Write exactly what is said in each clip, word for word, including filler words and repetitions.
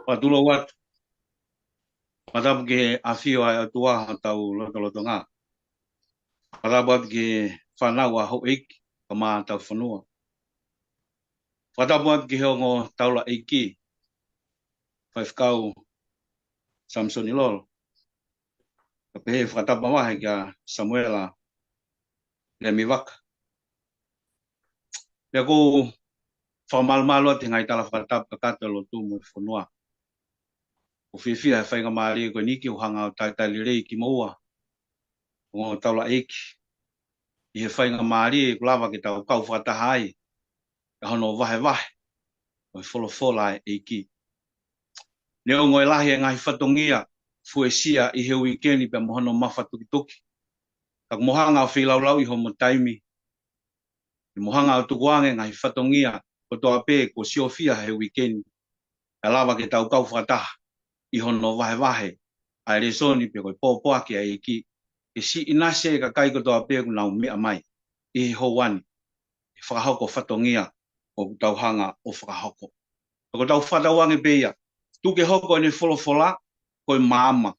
Fakatulou atu. Fakatapu ki he ʻafio ʻa e ʻOtua ʻi hotau lotolotonga. Fakatapu atu ki he fānau ʻa houʻeiki kae ʻumaʻā hotau fonua. Fakatapu atu ki he ongo taulaʻeiki, Faifekau Samisoni Lolo. Kae pehē fakatapu mavahe kia Samuela Lemi Vaka. Pea ʻoku ou fakamalumalu atu he ngaahi tala fakatapu kakato ʻa e lotu mo e fonua. ʻOku ou fiefia he faingamālie ko eni ke u hanga ʻo talitali lelei kimoua, ongo taulaʻeiki, ʻi he faingamālie ʻoku lava ke tau kau fakataha ai ʻi hono vahevahe ʻo e folofola ʻa e ʻEiki. Neongo e lahi e ngaahi fatongia fuesia ʻi he uike ni pea mo hono mafatukituki, ka ʻoku mo hanga ʻo feilaulauʻi homo taimi, ʻi mo hanga ʻo tukuange ngaahi fatongia kotoa pē kuo siofia he uike ni, kae lava ke tau kau fakataha ʻi hono vahevahe ʻa e lēsoni pe ko e pōpoaki ʻa e ʻEiki, ke siʻi ʻinasi e kakai kotoa pē ʻoku nau meʻa mai ʻi he houa ni, ke fakahoko fatongia ʻoku tau hanga ʻo fakahoko. Ka ko ʻetau fakatauange pē ia, tuku ke hoko ʻene folofola ko e maama,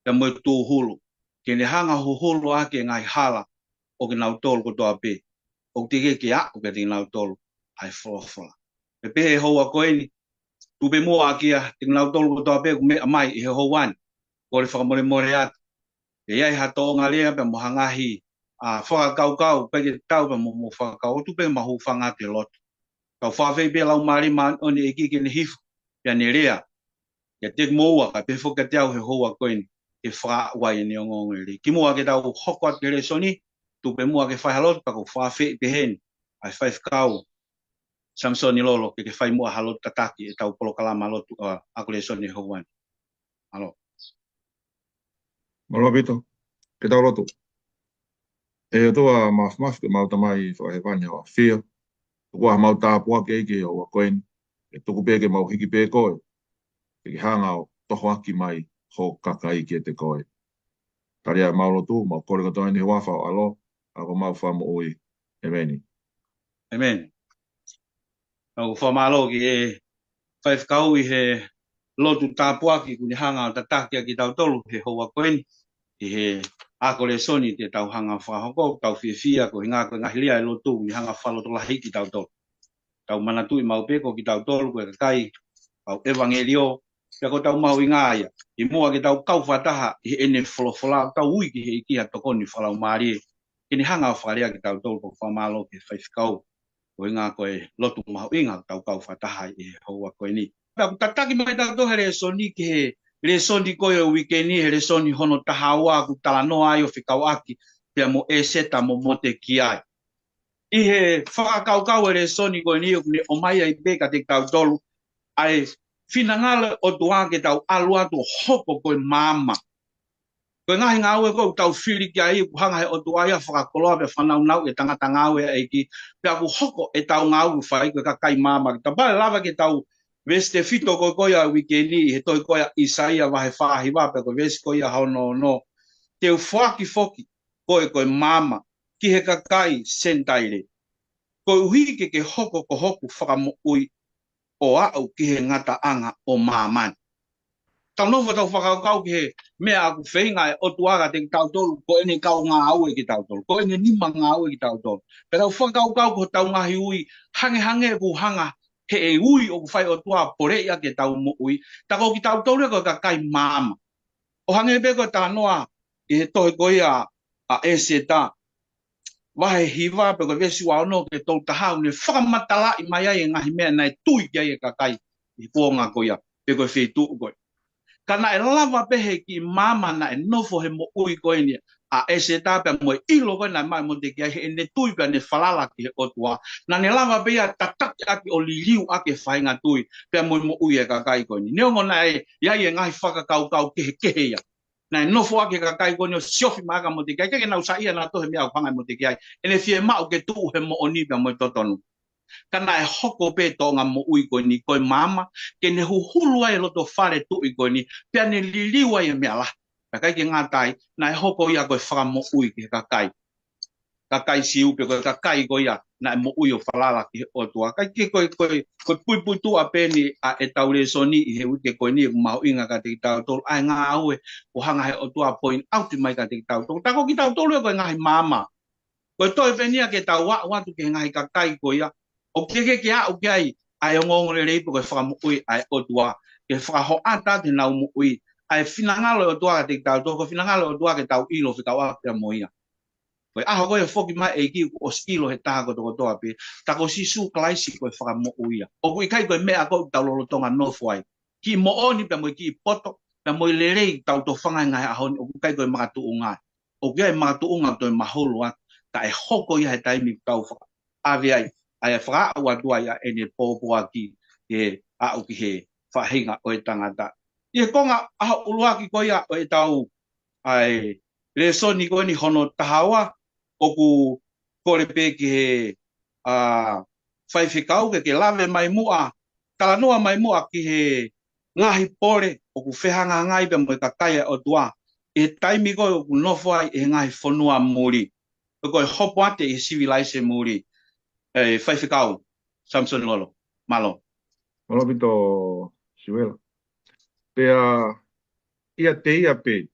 pea mo e tūhulu, ke ne hanga ʻo huhulu ʻaki e ngaahi hala ʻo kinautolu kotoa pē ʻoku teʻeki ke aʻu kiate kinautolu ʻa e folofola. Pea pehē he houa ko eni, tuku pē muʻa kiate kinautolu kotoa pē ʻoku meʻa mai ʻi he houa ni, kole fakamolemole atu. ʻE ʻi ai ha tōʻonga lea pea mo ha ngaahi, ʻa, fakakaukau, ʻikai ke tau pea mo, mo fakakau, ʻoku tuku pē ke ma hūfanga atu he lotu. Kau fakaafeʻi pē Laumālie Māʻoniʻoni ʻa e ʻEiki ke ne hifo, pea ne lea kiate kimoua, kae pehē foki kiate au he houa ko eni, ke fakaaʻu ai ʻene ongoongo lelei. Kimuʻa ke tau hoko atu ki he lēsoni, tuku pē muʻa ke fai ha lotu, pea ʻoku ou fakaafeʻi pē heni ʻa e Faifekau Samisoni Lolo ke ke fai muʻa ha lotu tataki ʻetau polokalama lotu, ʻa, ako lēsoni he houa ni. ʻAlo. Mālō ʻaupito. Ke tau lotu. ʻE ʻOtua Māfimafi, ko ʻemau Tamai Fakahēvani, ʻoku ʻafio. Tuku ā haʻamau tāpuaki ʻEiki he houa ko eni. ʻE tuku pē ke mau hiki pē koe, ke ke hanga ʻo tohoaki mai ho kakai kiate koe. Tali ʻemau lotu, mau kole kotoa eni he huafa ho ʻAlo, ʻa ko homau Fakamoʻui. ʻEmeni. ʻEmeni. ʻOku ou fakamālō ki he Faifekau ʻi he lotu tāpuaki kuo ne hanga ʻo tataki ʻaki kitautolu he houa ko eni, ʻi he ako lēsoni te tau hanga ʻo fakahoko. Tau fiefia koeʻuhinga ko e ngaahi lea ʻa e lotu kuo ne hanga ʻo fakalotolahiʻi kitautolu. Tau manatuʻi maʻu pē ko kitautolu ko e kakai ʻa e ʻevangeliō, pea ko hotau mahuʻinga ia, kimuʻa ke tau kau fakataha ʻi heʻene folofola, tau ui ki he ʻEiki ha tokoni fakalaumālie ke ne hanga ʻo fakalea kiate kitautolu. ʻOku ou fakamālō ki he Faifekau, koeʻuhinga ko e lotu mahuʻinga ʻoku tau kau fakataha ai ʻi he houa ko eni. Pea ʻoku tataki mai kitautolu he lēsoni ki he lēsoni ko ē ʻo e uike ni, he lēsoni hono taha ua ʻoku talanoa ai ʻo fekauʻaki pea mo ʻĒseta mo Motekiai. ʻI he fakakaukau ʻo e lēsoni ko eni ʻoku ne ʻomai ai pē kiate kitautolu ʻa e finangalo ʻo e ʻOtua ke tau ʻalu atu ʻo hoko ko e maama. Ko e ngaahi ngāue ko ē ʻoku tau fili ki ai, ʻoku hanga he ʻOtua ia ʻo fakakoloa pea fakanaunauʻi e tangata ngāue ʻa e ʻEiki, pea ʻoku hoko ʻetau ngāue ʻoku fai ko e kakai maama. Kapau ʻe lava ke tau veesi tefito ko ē ko ia ʻo e uike ni ʻi he tohi ko ia ʻa ʻĪsaia vahe fā hiva pea ko e veesi ko ia hono ono. Te u foaki foki koe ko e maama ki he kakai Senitaile, koeʻuhi ke ke hoko ko hoku fakamoʻui ʻo aʻu ki he ngataʻanga ʻo māmani. Tau nofo tau fakakaukau ki he meʻa ʻoku feinga e ʻOtua kiate kitautolu, ko ʻene kau ngāue kitautolu, ko ʻene nima ngāue kitautolu. Pea tau fakakaukau ko hotau ngaahi ui, hangehangē ʻoku hanga he ʻe ui ʻoku fai ʻOtua ʻo poleʻi ʻaki ʻetau moʻui. Tā ko kitautolu ia ko e kakai maama. ʻO hangē pē ko e talanoa ʻi he tohi ko ia ʻa ʻĒseta vahe hiva pea ko e veesi ua ono ki he tolu taha, ʻoku ne fakamatalaʻi mai ai e ngaahi meʻa naʻe tui ki ai e kakai ʻi he kuonga ko ia, pe ko e feituʻu ko ē. Ka naʻe lava pē he kiʻi maama naʻe nofo he moʻui ko eni ʻa ʻĒseta pea mo e ʻilo ko ē naʻe maʻu ʻe Motekiai heʻene tui pea ne falala ki he ʻOtua, naʻa ne lava pē ia ʻo tataki ʻaki ʻo liliu ʻaki e faʻahinga tui pea mo e moʻui e kakai ko eni. Neongo naʻe ʻi ai e ngaahi fakakaukau kehekehe ia, naʻe nofo ʻaki e kakai ko eni ʻo siofi mai ʻaki ʻa Motekiai, ʻikai ke nau saiʻia nautolu he meʻa ʻoku hanga ʻe Motekiai, ʻene fiemaʻu ke tuʻu he moʻoni pea mo e totonu. Ka naʻe hoko pē tōʻonga moʻui ko eni ko e maama, ke ne huhulu ai e loto fale tuʻi ko eni, pea ne liliu ai e meʻa lahi. Pea ʻikai ke ngata ai, naʻe hoko ia ko e fakamoʻui ki he kakai. kakai Siu pe ko e kakai ko ia naʻe moʻui ʻo falala ki he ʻOtua. Kae kehe ko e, ko e, ko e puipuituʻa pē eni ʻa ʻetau lēsoni ʻi he uike ko eni ʻoku mahuʻinga kiate kitautolu ʻa e ngāue ʻoku hanga he ʻOtua ʻo point out mai kiate kitautolu. Tā ko kitautolu ia ko e ngaahi maama. Ko e toe pē eni ia ke tau aʻu atu ki he ngaahi kakai ko ia ʻoku kehekehe ke aʻu ki ai ʻa e ongoongolelei pe ko e fakamoʻui ʻa e ʻOtua, ke fakahoʻata atu heʻenau moʻui ʻa e finangalo ʻo e ʻOtua kiate kitautolu, ko e finangalo ʻo e ʻOtua ke tau ʻilo fekauʻaki pea mo ia. Ko e ʻaho ko ē foki mai e ʻEiki kuo ʻosi ʻilo he taha kotokotoa pē, tā ko Sīsū Kalaisi ko e Fakamoʻui ia. ʻOku ʻikai ko e meʻa ko ē ʻoku tau lolotonga nofo ai. Kiʻi moʻoni pea mo e kiʻi poto, pea mo e lelei ʻoku tau tofanga ai he ngaahi ʻaho ni, ʻoku ʻikai ko e makatuʻunga. ʻOku ʻi ai e makatuʻunga ʻoku toe mahulu atu, ka ʻe hoko ia he taimi ʻoku tau fakaʻave ai ʻa e fakaaʻu atu ai ʻa ʻene pōpoaki ke aʻu ki he faʻahinga ʻo e tangata. ʻI he konga ʻaho ʻuluaki ko ia ʻo ʻetau ʻa e lēsoni ko eni hono taha ua, ʻoku kole pē ki he, ʻa, faifekau ke ke lave mai muʻa, talanoa mai muʻa ki he ngaahi pole ʻoku fehangahangai pea mo e kakai ʻa e ʻOtua ʻi he taimi ko ē ʻoku nofo ai ʻi he ngaahi fonua muli, pe ko e hopo atu ʻi he sivilaise muli. ʻE, faifekau Samisoni Lolo, mālō. Mālō ʻaupito, Siuela. Pea ʻiate ia pē,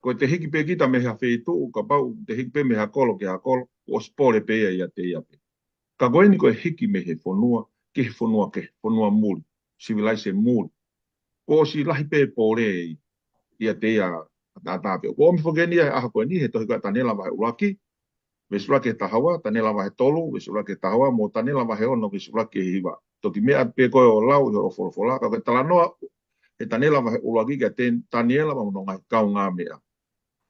ko ʻete hiki pē kita mei ha feituʻu, kapau te hiki pē mei ha kolo ki ha kolo, kuo ʻosi pole pē ia ʻiate ia pē. Ka ko eni ko e hiki mei he fonua ki he fonua kehe, fonua muli, sivilaise muli, kuo ʻosi lahi pē pole ʻiate ia ʻataʻatā pē. Kuo ʻomi foki eni ia he ʻaho ko eni he tohi ko ia ʻa Taniela vahe ʻuluaki, veesi ʻuluaki ki he taha ua, Taniela vahe tolu, veesi ʻuluaki ki he taha ua, mo Taniela vahe ono, veesi ʻuluaki ki he hiva. Toki meʻa pē ko ē ʻo lau ʻi hoʻo folofola, ka ko e talanoa ʻe Taniela vahe ʻuluaki kia Ten-, Taniela mo hono ngaahi kaungāmeʻa.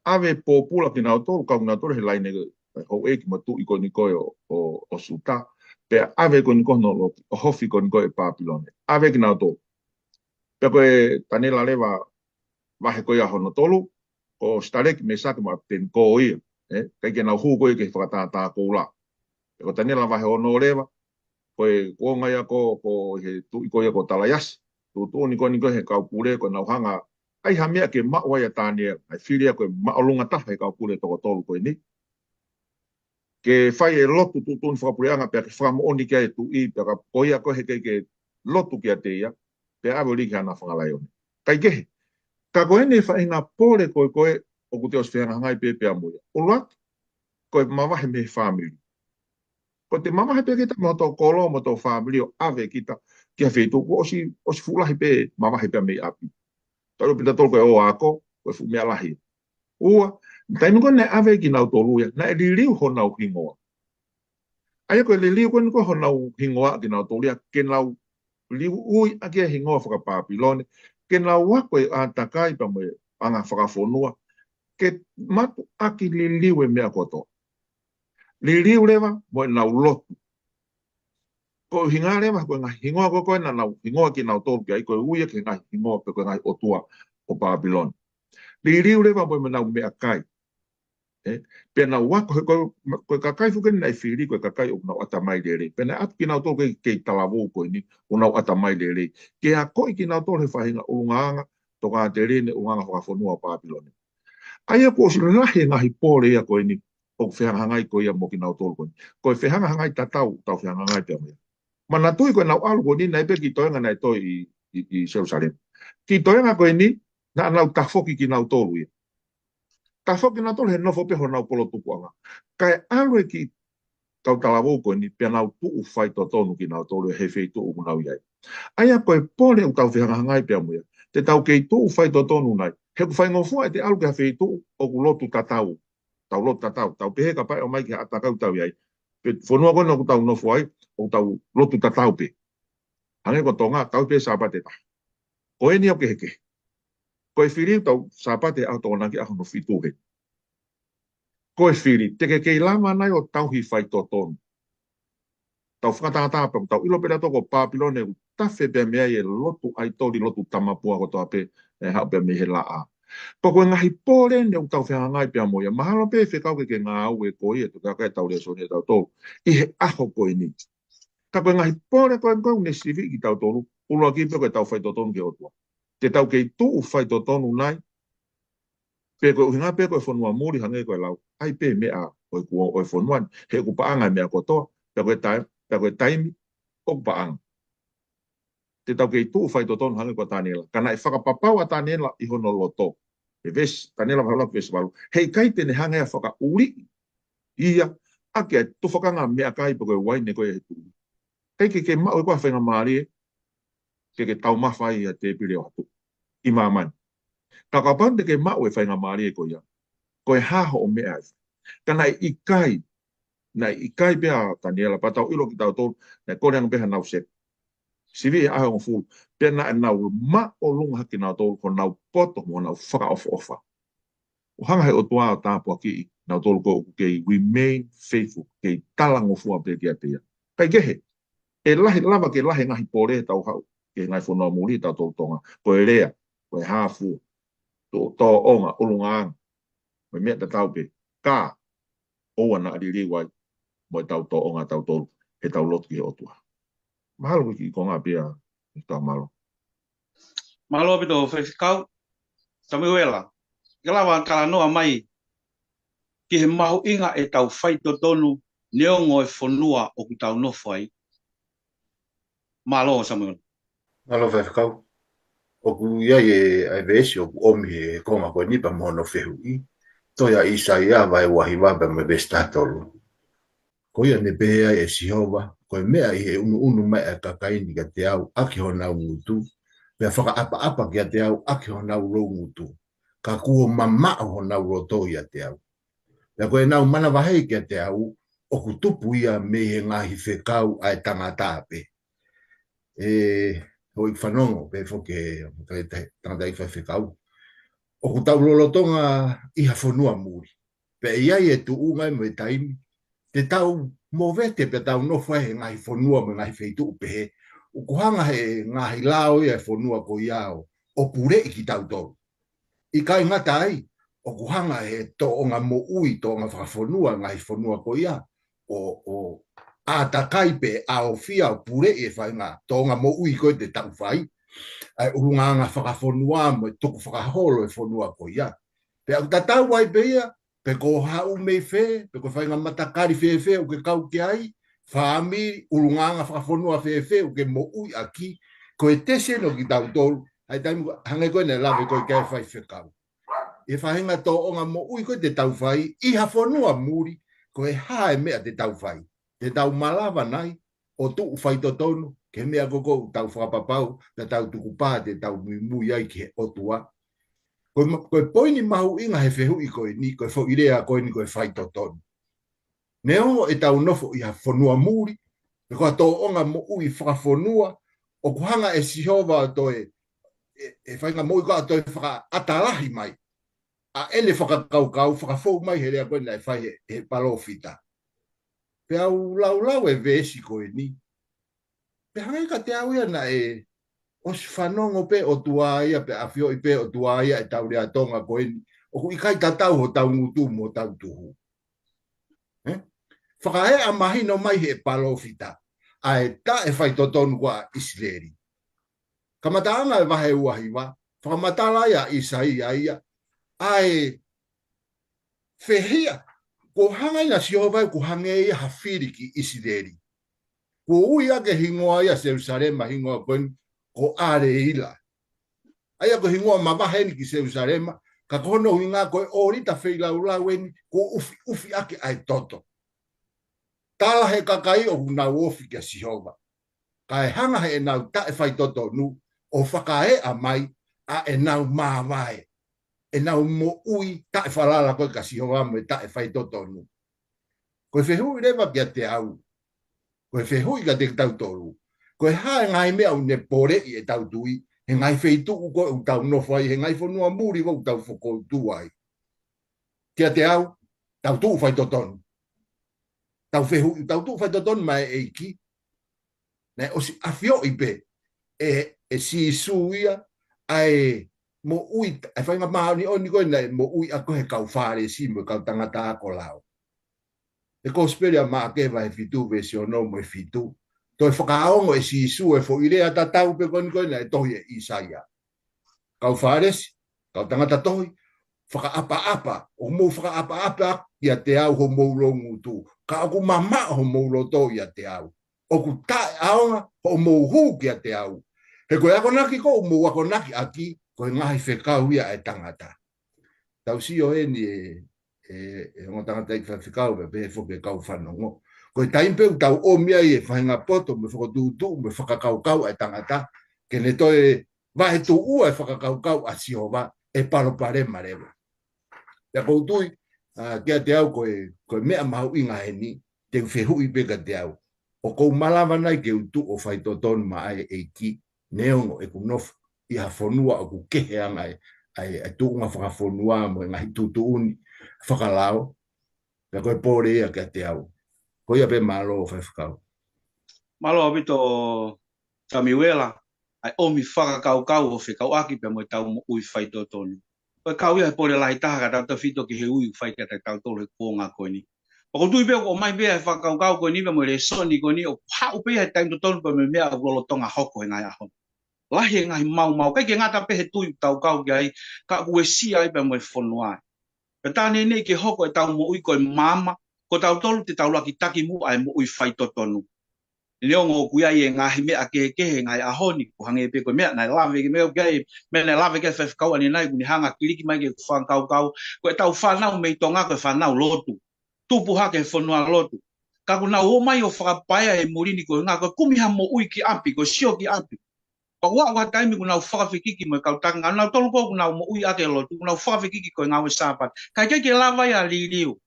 ʻAve pōpula kinautolu, kau kinautolu he laine ʻo e houʻeiki mo e tuʻi ko eni ko ē ʻo, ʻo, ʻo Siuta. Pea ʻave ko eni ko ē hono loki, ʻo hofi ko eni ko ē ʻe Pāpilone. ʻAve kinautolu. Pea ko e Taniela leva vahe ko ia hono tolu, ko Sitaleki, Mēsake mo ʻApitenikō ia, ē, ʻikai ke nau hū ko ia ki he fakatātā koula. Pea ko Taniela vahe ono leva, ko e kuonga ia ko, ko e tuʻi ko ia ko Talaiasi, tuʻutuʻuni ko eni ko ē he kau pule, ko ʻenau hanga ʻai ha meʻa ke maʻu ai ʻa Taniela, ʻa e fili ia ko e māʻolunga taha he kau pule toko tolu ko eni. Ke fai e lotu tuʻutuʻuni fakapuleʻanga pea ke fakamoʻoni ki ai e tuʻi, pea ka ko ia ko ē he ʻikai ke lotu kiate ia, pea ʻave ʻo lī ki he ʻana fanga laione. Kae kehe, ka ko eni e faʻahinga pole ko ē ko ē ʻoku te ʻosi fehangahangai pē pea mo ia. ʻUluaki, ko e mavahe mei he fāmili. Ko ʻete mavahe pē kita mei hotau kolo mo hotau fāmili ʻo ʻave kita ki ha feituʻu, kuo ʻosi, ʻosi fuʻu lahi pē mavahe pea mei ʻapi. Tau ʻilo pē kitautolu ko e ʻofa ako, ko e fuʻu meʻa lahi. Ua, taimi ko ē naʻe ʻave kinautolu ia, naʻe liliu honau hingoa. ʻA ia ko e liliu ko eni ko ē honau hingoa kinautolu ia, ke nau liuʻi ʻaki e hingoa fakapāpilone, ke nau ako e ʻātakai pea mo e anga fakafonua, ke mātuʻaki liliu e meʻa kotoa. Liliu leva mo ʻenau lotu. Ko e ʻuhinga leva ko e ngaahi hingoa ko ē ko ē naʻa nau hingoa kinautolu ki ai, ko e ui ia ki he ngaahi hingoa pe ko e ngaahi ʻotua ʻo Pāpilone. Liliu leva mo ʻenau meʻakai. Ē, pea nau ako he ko, ko e kakai foki eni naʻe fili ko e kakai ʻoku nau ʻatamai lelei. Pea naʻe ʻatu kinautolu ki he, ki he talavou ko eni ʻoku nau ʻatamai lelei, ke akoʻi kinautolu he faʻahinga ʻulungaanga tokāteline, ʻulungaanga fakafonua ʻo Pāpilone. ʻA ia kuo ʻosi lahi e ngaahi pole ia ko eni ʻoku fehangahangai ko ia mo kinautolu ko eni. Ko e fehangahangai tatau ʻoku tau fehangahangai pea mo ia. Manatuʻi ko ʻenau ʻalu ko eni naʻe pē kiʻi toenga naʻe toe ʻi, ʻi, ʻi Selusalema. Kiʻi toenga ko eni naʻa nau tafoki kinautolu ia. Tafoki kinautolu he nofo pē honau polo tupuʻanga. Kae ʻalu e kiʻi kau talavou ko eni pea nau tuʻu faitotonu kinautolu he feituʻu ʻoku nau ʻi ai. ʻA ia ko e pole ʻoku tau fehangahangai pea mo ia. Te tau kei tuʻu faitotonu nai? He ʻoku faingofua ʻete ʻalu ki ha feituʻu ʻoku lotu tatau. Tau lotu tatau. Tau pehē kapau ʻe ʻomai ki ha ʻātakai ʻoku tau ʻi ai, pe fonua ko ena ʻoku tau nofo ai, ʻoku tau lotu tatau pē. Hangē ko Tonga, tau pē Sāpate taha. Ko eni ʻoku kehekehe. Ko e fili ʻoku tau Sāpate ʻaho Tokonaki ʻaho hono fitu heni. Ko e fili, te ke kei lava nai ʻo tauhi faitotonu? Tau fakatātā pē, tau ʻilo pē ʻe tautolu ko Pāpilone ʻoku tafe pē mei ai e lotu ʻaitoli, lotu tamapua kotoa pē, ʻe haʻu pē mei he laʻā. Ko, ko e ngaahi pole eni ʻoku tau fehangahangai pea mo ia. Mahalo pē fekau ke ke ngāue ko ia, tuku ke tau lēsoni ʻe tautolu ʻi he ʻaho ko eni. Ka ko e ngaahi pole ko ē ko ē ʻoku ne sivi kitautolu, ʻuluaki pē ko ʻetau faitotonu ki he ʻOtua. Te tau kei tuʻu faitotonu nai? Pe ko e ʻuhinga pē ko e fonua muli hangē ko e lau, ʻai pē meʻa ʻo e kuo, ʻo e fonua ni, he ʻoku paʻanga e meʻa kotoa, pea ko e taimi, pea ko e taimi ʻoku paʻanga. Te tau kei tuʻu faitotonu hangē ko Taniela. Ka naʻe fakapapau ʻa Taniela ʻi hono loto. ʻI he veesi, Taniela vahe ʻuluaki veesi valu. He ʻikai te ne hanga ʻe ia ʻo fakaʻuliʻi ia ʻaki ʻa e tufakanga meʻakai pe ko e uaine ko ia he tuʻi. ʻIkai ke ke maʻu ʻe koe ha faingamālie ke ke taumafa ai ʻa e tēpile ʻo ha tuʻi ʻi māmani. Ka kapau te ke maʻu e faingamālie ko ia, ko e hā hoʻo meʻa ai? Ka naʻe ʻikai, naʻe ʻikai pē ʻa Taniela, pea tau ʻilo kitautolu, naʻe kole ange pē hanau seku sivi he ʻaho ʻe hongofulu. Pea naʻa nau māʻolunga hake kinautolu, honau poto mo honau fakaʻofoʻofa. ʻO hanga he ʻOtua ʻo tāpuakiʻi kinautolu ko ē ʻoku kei remain faithful, kei talangofua pē kiate ia. Kaikehe, ʻe lahi lava ke lahi e ngaahi pole ʻetau haʻu ki he ngaahi fonua muli ʻi tautolu Tonga. Ko e lea, ko e hā fua, tō, tōʻonga, ʻulungaanga, mo e meʻa tatau pē. Ka ʻoua naʻa liliu ai mo ʻetau tōʻonga ʻatautolu, heʻetau lotu ki he ʻOtua. Mahalo ko e kiʻi konga pē ia, ʻe tau mālō. Mālō ʻaupito Faifekau. Samuela, ke lava talanoa mai ki he mahuʻinga ʻetau faitotonu neongo e fonua ʻoku tau nofo ai. Mālō Samuela. Mālō Faifekau. ʻOku ʻi ai e, ʻa e veesi ʻoku ʻomi he konga ko eni pea mo hono fehuʻi. Tohi ʻa ʻĪsaia vahe uahiva pea mo e veesi tahatolu. Ko ia ne pehē ai ʻe Sihova, ko e meʻa ʻi he ʻunuʻunu mai ʻa e kakai ni kiate au ʻaki honau ngutu, pea fakaʻapaʻapa kiate au ʻaki honau loungutu, ka kuo mamaʻo honau loto ʻiate au. Pea ko ʻenau manavahē kiate au, ʻoku tupu ia mei he ngaahi fekau ʻa e tangata pē. ʻE, hoʻi fanongo pē foki he tangataʻeiki faifekau. ʻOku tau lolotonga ʻi ha fonua muli. Pea ʻi ai e tuʻunga mo e taimi te tau movete pea tau nofo ai he ngaahi fonua mo e ngaahi feituʻu pehē, ʻoku hanga he ngaahi lao ia e fonua ko ia ʻo, ʻo puleʻi kitautolu. ʻIkai ngata ai, ʻoku hanga he tōʻonga moʻui, tōʻonga fakafonua, ngaahi fonua ko ia, ʻo, ʻo ʻātakai pē ʻaofia ʻo puleʻi e faʻahinga tōʻonga moʻui ko ē te tau fai, ʻa e ʻulungaanga fakafonua mo e tukufakaholo e fonua ko ia. Pea ʻoku tatau ai pē ia, pe ko haʻu mei fē, pe ko e faʻahinga matakali fēfē ʻoku ke kau ki ai, fāmili, ʻulungaanga fakafonua fēfē ʻoku ke moʻui ʻaki, ko e tesi eni ʻo kitautolu, ʻa e taimi hangē ko ē naʻe lave ko ē ki ai e faifekau. ʻI he faʻahinga tōʻonga moʻui ko ē te tau fai, ʻi ha fonua muli, ko e hā e meʻa te tau fai. Te tau malava nai ʻo tuʻu faitotonu ki he meʻa ko ē ʻoku tau fakapapau, pea tau tukupā te tau muimui ai ki he ʻOtua. Ko e ma-, ko e poini mahuʻinga he fehuʻi ko eni, ko e foʻi lea ko eni ko e faitotonu. Neongo ʻetau nofo ʻi ha fonua muli, pe ko ha tōʻonga moʻui fakafonua, ʻoku hanga ʻe Sihova ʻo toe, ʻe, ʻe faʻahinga moʻui ko ē ʻo toe fakaʻatalahi mai ʻa ʻene fakakaukau, fakafou mai he lea ko ē naʻe fai he, he palōfita. Pea u laulau e veesi ko eni. Pea hangē kiate au ia naʻe ʻosi fanongo pē ʻOtua ia, pea ʻafioʻi pē ʻOtua ia ʻetau lea Tonga ko eni. ʻOku ʻikai tatau hotau ngutu mo hotau tuhu. ʻE? Fakaeʻa mahino mai he palōfita ʻa e taʻefaitotonu ko ē ʻa ʻIsileli. Kamataʻanga e vahe uahiva, fakamatala ia ʻa ʻĪsaia ia, ʻa e fehiʻa, kuo hanga ʻe Sihova ʻo hangē ia ha fili ki ʻIsileli. Kuo ui ʻaki e hingoa ia Selusalema, hingoa ko eni ko ʻAleila. ʻA ia ko e hingoa mavahe eni ki Selusalema, ka ko hono ʻuhinga ko e ʻōlita feilaulau eni, kuo ʻufiʻufi ʻaki ʻa e toto. Tala he kakai ʻoku nau ofi kia Sihova. Kae hanga heʻenau taʻefaitotonu ʻo fakaeʻa mai ʻa ʻenau māvae, ʻenau moʻui taʻefalala ko ē kia Sihova mo e taʻefaitotonu. Ko e fehuʻi leva kiate au, ko e fehuʻi kiate kitautolu, ko e hā e ngaahi meʻa ʻoku ne poleʻi ʻetau tui he ngaahi feituʻu ko ē ʻoku tau nofo ai, he ngaahi fonua muli ko ē ʻoku tau fokoutua ai. Kiate au, tau tuʻu faitotonu. Tau fehuʻi, tau tuʻu faitotonu maʻa e ʻEiki. Naʻe ʻosi ʻafioʻi pē ʻe, ʻe Sīsū ia ʻa e moʻui, ʻa e faʻahinga māʻoniʻoni ko ē naʻe moʻui ʻaki ʻe he kau Fālesi mo e kau tangata ako lao. ʻI he Kosipeli ʻa Maʻake vahe fitu veesi ono mo e fitu. Toe fakaongo ʻe Sīsū e foʻi lea tatau pē ko eni ko ē naʻe tohi ʻe ʻĪsaia. Kau Fālesi, kau tangata tohi, fakaʻapaʻapa, ʻoku mou fakaʻapaʻapa ʻiate au homou loungutu, ka ʻoku mamaʻo homou loto ʻiate au. ʻOku taʻeʻaonga hoʻomou hū kiate au. He ko e akonaki ʻoku mou akonaki ʻaki, ko e ngaahi fekau ia ʻa e tangata. Tau sio eni ē, ē, ē ongo tangataʻeiki faifekau, pea pehē foki e kau fanongo. Ko e taimi pē ʻoku tau ʻomi ai e faʻahinga poto, mo e fokotuʻutuʻu, mo e fakakaukau ʻa e tangata, ke ne toe vahetuʻua e fakakaukau ʻa Sihova, ʻe palopalema leva. Pea ʻoku ou tui, ā, kiate au ko e, ko e meʻa mahuʻinga heni, te u fehuʻi pē kiate au. ʻOku ou malava nai ke u tuʻu ʻo faitotonu maʻa e ʻEiki, neongo ʻeku nofo ʻi ha fonua ʻoku kehe ange ai, ʻa e, ʻa e tuʻunga fakafonua mo e ngaahi tuʻutuʻuni fakalao, pea ko e pole ia kiate au. Ko ia pē, mālō faifekau. Mālō ʻaupito Samiuela, ʻa e ʻomi fakakaukau ʻo fekauʻaki pea mo e tau moʻui faitotonu. Ko e kau ia he pole lahi taha ka tautefito ki he ui ʻoku fai kiate kitautolu he kuonga ko eni. Pea ʻoku ou tui pē ʻoku ʻomai pē ʻa e fakakaukau ko eni pea mo e lēsoni ko eni ʻoku haʻu pē ia he taimi totonu pea mo e meʻa ʻoku lolotonga hoko he ngaahi ʻaho ni. Lahi e ngaahi maumau, ʻikai ke ngata pē he tui ʻoku tau kau ki ai, ka ʻoku uesia ai pea mo e fonua. Pea tā neʻineʻi ke hoko e tau moʻui ko e maama, ko tautolu te tau laki taki muʻa e moʻui faitotonu. Neongo ʻoku ʻi ai e ngaahi meʻa kehekehe he ngaahi ʻaho ni, ʻoku hangē pē ko e meʻa naʻe lave ki ai, meʻa naʻe lave ki ai e faifekau ʻanenai, ʻoku ne hanga ʻo kiliki mai ki heʻeku fakakaukau, ko e tau fānau mei Tonga ko e fānau lotu. Tupu hake he fonua lotu. Ka ʻoku nau ō mai ʻo fakapaea he muli ni ko e ʻuhinga ko e kumi ha moʻui ki ʻapi, ko e sio ki ʻapi. Pea ʻoku aʻu ha taimi ʻoku nau fakafekiki mo e kau taki ngāue, nautolu ko ē ʻoku nau moʻui ʻaki e lotu, ʻoku nau fakafekiki ko e ngāue Sāpate. Ka ʻikai ke lava ia ʻo liliu.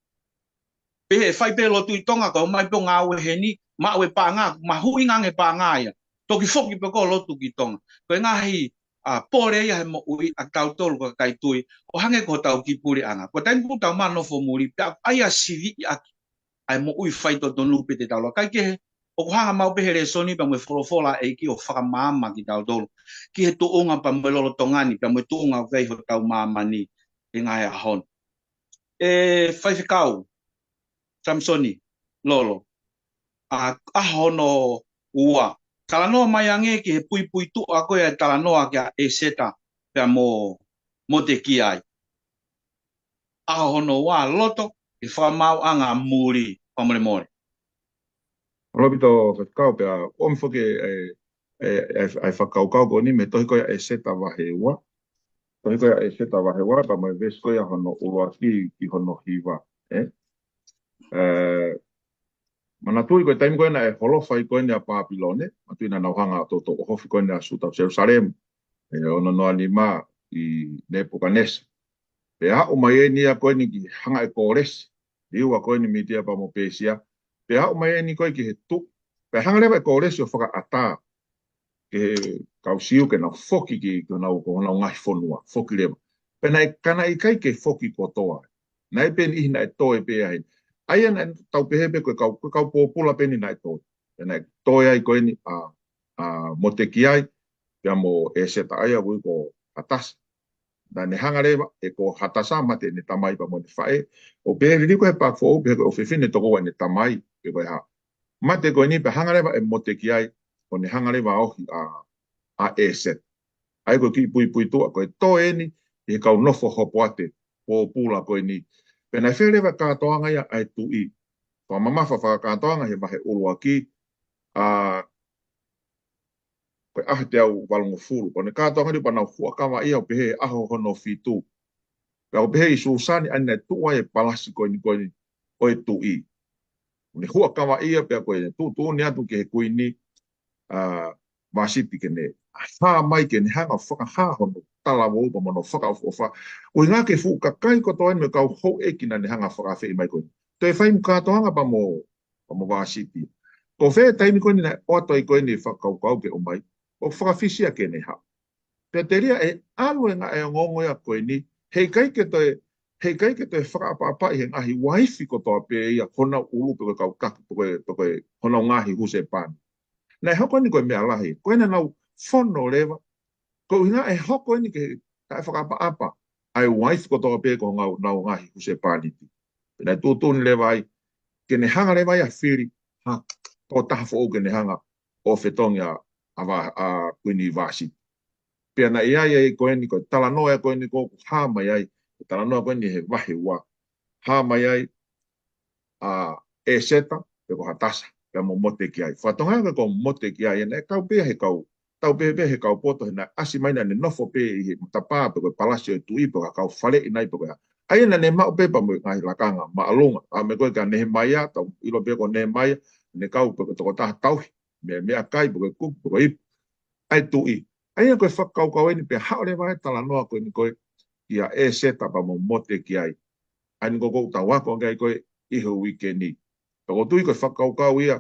Pehē ʻe fai pē lotu ʻi Tonga, ka ʻomai pē ʻo ngāue heni, maʻu e paʻanga, mahuʻinga ange paʻanga ia. Toki foki pē ko ē ʻo lotu ki Tonga. Ko e ngaahi, ā, pole ia he moʻui ʻa tautolu ko e kakai tui, ʻo hangē ko hotau kiʻi puleʻanga. Ko e taimi ʻoku tau maʻu nofo muli, pea ʻai ʻa siviʻi ʻaki ʻa e moʻui faitotonu pē te tau laka ki ai. ʻOku hanga maʻu pē he lēsoni pea mo e folofola ʻa e ʻEiki ʻo fakamaama kitautolu ki he tuʻunga pea mo e lolotonga ni, pea mo e tuʻunga ʻoku ʻi ai hotau māmani he ngaahi ʻaho ni. ʻE faifekau Samisoni Lolo, ʻa, ʻaho hono ua. Talanoa mai ange ki he puipuituʻa ko ia e talanoa kia ʻEseta pea mo Motekiai. ʻAho hono ua, loto ki he fakamaauʻanga muli, fakamolemole. Mālō ʻaupito faifekau, pea ʻomi foki e, e, e, e fakakaukau ko eni mei he tohi ko ia ʻa ʻEseta vahe ua. Tohi ko ia ʻa ʻEseta vahe ua, pea mo e veesi ko ia hono ʻuluaki ki hono hiva. Ē? Ē, manatuʻi ko e taimi ko ē naʻe holofa ai ko eni ʻa Pāpilone, manatuʻi naʻa nau hanga ʻo toutou ʻohofi ko eni ʻa Siuta, Selusalema, ʻe ono noa nima ʻi Nepukanesa. Pea aʻu mai eni ia ko eni ki he hanga ʻe Kōlesi, liua ko eni Mītia pea mo Pēsia. Pea aʻu mai eni ko ē ki he tuʻu. Pea hanga leva ʻe Kōlesi ʻo fakaʻatā ki he kau Siu ke nau foki ki, ki honau, ki honau ngaahi fonua, foki leva. Pea naʻe, ka naʻe ʻikai ke foki kotoa. Naʻe pē niʻihi naʻe toe pē ai. ʻA ia naʻe tau pehē pē ko e kau, ko e kau pōpula pē eni naʻe toe. Pea naʻe toe ai ko eni ʻa, ʻa Motekiai, pea mo ʻEseta, ʻa ia ʻoku ui ko Hatasa. Naʻa ne hanga leva ʻe ko Hatasa, mate ʻene tamai pea mo ʻene faʻē. ʻO pehē liliu ko ē he Paaki Foʻou, pehē ko e ʻofefine tokoua ʻene tamai, pe ko e hā. Mate ko eni pea hanga leva ʻe Motekiai, ʻo ne hanga leva ʻo ohi ʻa, ʻa ʻEseta. ʻA ia ko e kiʻi puipuituʻa ko e toe eni ʻi he kau nofo hopoate, pōpula ko eni. Pea naʻe fēfē leva e kātoanga ia ʻa e tuʻi. Fakamamafa fakakātoanga he vahe ʻuluaki, ʻa, ko e ʻaho ʻe teau valungofulu. Ko ʻene kātoanga eni pea nau huʻakavaʻia ʻo pehē ʻaho hono fitu. Pea ʻoku pehē ʻi Sūsani ʻa ia naʻe tuʻu ai e palasi ko eni ko eni ʻo e tuʻi. Ne huʻakavaʻia pea ko e tuʻutuʻuni atu ki he kuini, ʻa, Vāsiti ke ne hā mai ke ne hanga ʻo fakahā hono talavou pea mo hono fakaʻofoʻofa. ʻUhinga ki he fuʻu kakai kotoa eni mo e kau houʻeiki naʻa ne hanga ʻo fakaafeʻi mai ko eni. Toe fai mo e kātoanga pea mo pea mo Vāsiti. Ko fē taimi ko eni naʻe ʻoatu ai ko eni e fakakaukau ke ʻomai, ʻo fakafisi ia ke ne haʻu. Pea telia ʻe ʻalu e ngaahi ongoongo ia ko eni, heʻikai ke toe, heʻikai ke toe fakaʻapaʻapaʻi he ngaahi uaifi kotoa pē ia honau ʻulu pe ko e kau taki, pe ko e, pe ko e honau ngaahi husepāniti. Naʻe hoko eni ko e meʻa lahi, ko ena nau fono leva, ko e ʻuhinga ʻe hoko eni ke taʻefakaʻapaʻapa ʻa e uaifi kotoa pē ko honau, honau ngaahi husepāniti. Pea naʻe tuʻutuʻuni leva ai, ke ne hanga leva ia ʻo fili ha tokotaha foʻou ke ne hanga ʻo fetongi ʻa, ʻa Va-, ʻa Kuini Vāsiti. Pea naʻe ʻi ai ai ko eni ko e talanoa ia ko eni ko ē ʻoku hā mai ai, Talanoa ko eni he vahe ua. Hā mai ai ʻa ʻEseta, pe ko Hatasa, pea mo Motekiai. Fakatonga ko Motekiai, ʻene kau pē he kau, tau pē pē he kau poto, he naʻe ʻasi mai naʻa ne nofo pē ʻi he matapā, pe ko e palasi ʻo e tuʻi, pe ko ha kau faleʻi nai, pe ko e hā. ʻA ia naʻa ne maʻu pē pea mo e ngaahi lakanga māʻolunga, ʻa me ko e ka Nehemaia, tau ʻilo pē ko Nehemaia, ne kau pe ko e tokotaha tauhi, mei, meʻakai, pe ko e kupu, pe ko e ipu. ʻA e tuʻi. ʻA ia ko e fakakaukau eni pea haʻu leva e talanoa ko eni ko e, ʻia ʻEseta pea mo Motekiai. ʻA ia ko ʻoku tau ako ange ai ko e ʻi he uike ni. Pea ʻoku ou tui ko e fakakaukau ia,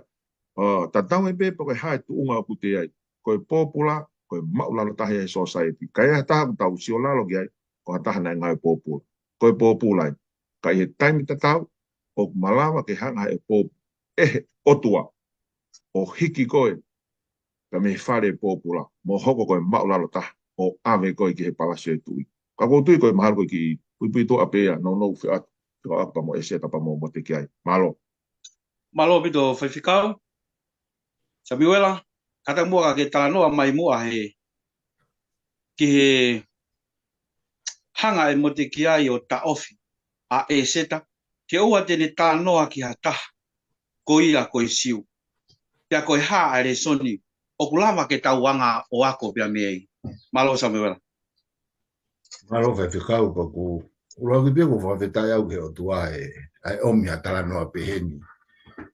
ʻo, tatau ai pē pe ko e hā e tuʻunga ʻoku te ʻi ai. Ko e pōpula, ko e maʻulalo taha ia he society. Ka ʻi ai ha taha ʻoku tau sio lalo ki ai, ko ha taha naʻe ngāue pōpula. Ko e pōpula ia. Ka ʻi he taimi tatau, ʻoku malava ke hanga ʻe he pō-, ʻe he ʻOtua ʻo hiki koe, ka mei he fale pōpula, mo hoko ko e maʻulalo taha, ʻo ʻave koe ki he palasi ʻo e tuʻi. Ka ʻoku ou tui ko e mahalo ko e kiʻi puipuituʻa pē ia, nounou feʻoatu, feʻoatu pea mo ʻEseta pea mo Motekiai. Mālō. Mālō ʻaupito Faifekau Samiuela, kātaki muʻa ke talanoa mai muʻa he, ki he hanga ʻe Motekiai ʻo taʻofi ʻa ʻEseta, ke ʻoua te ne talanoa ki ha taha, ko ia ko e Siu. Pea ko e hā ʻa e lēsoni ʻoku lava ke tau hanga ʻo ako pea mei ai. Mālō Samiuela. Mālō Faifekau, ka ʻoku ʻuluaki pē ʻoku fakafetaʻi au ki he ʻOtua ʻe, ʻa e ʻomi ha talanoa pehē ni.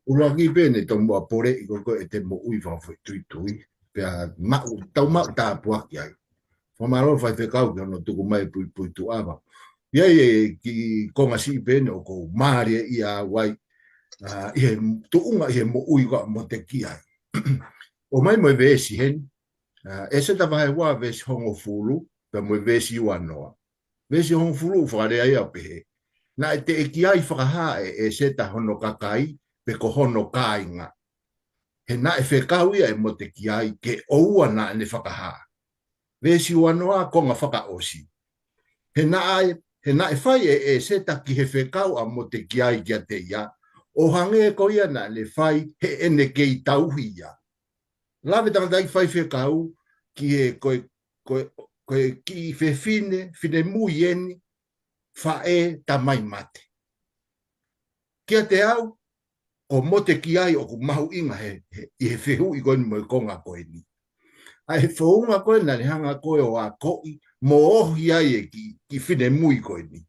ʻUluaki pē ne tomuʻa poleʻi ko e ko e te moʻui fakafoʻituitui. Pea maʻu, tau maʻu tāpuaki ai. Fakamālō Faifekau ki hono tuku mai puipuituʻa. ʻI ai e kiʻi konga siʻi pē eni ʻoku ou mālieʻia ai, ʻa, ʻi he tuʻunga ʻi he moʻui ko ē ʻa Motekiai. ʻOmai mo e veesi heni, ʻa, ʻEseta vahe ua veesi hongofulu, pea mo e veesi uanoa. Veesi hongofulu ʻoku fakalea ia ʻo pehē. Naʻe teʻeki ai fakahā ʻe ʻEseta hono kakai, pe ko hono kāinga. He naʻe fekau ia ʻe Motekiai ke ʻoua naʻa ne fakahā. Veesi uanoa konga fakaʻosi. He naʻe, he naʻe fai ʻe ʻEseta ki he fekau ʻa Motekiai kiate ia, ʻo hangē ko ia naʻa ne fai heʻene kei tauhi ia. Lave tangataʻeiki faifekau ki he ko e, ko e, ko e kiʻi fefine, finemui eni, faʻē tamai mate. Kiate au, ko Motekiai ʻoku mahuʻinga he, he, ʻi he fehuʻi ko eni mo e konga ko eni. ʻA e founga ko ē naʻa ne hanga ko ē ʻo akoʻi, mo ohi ai e kiʻi, kiʻi finemui ko eni.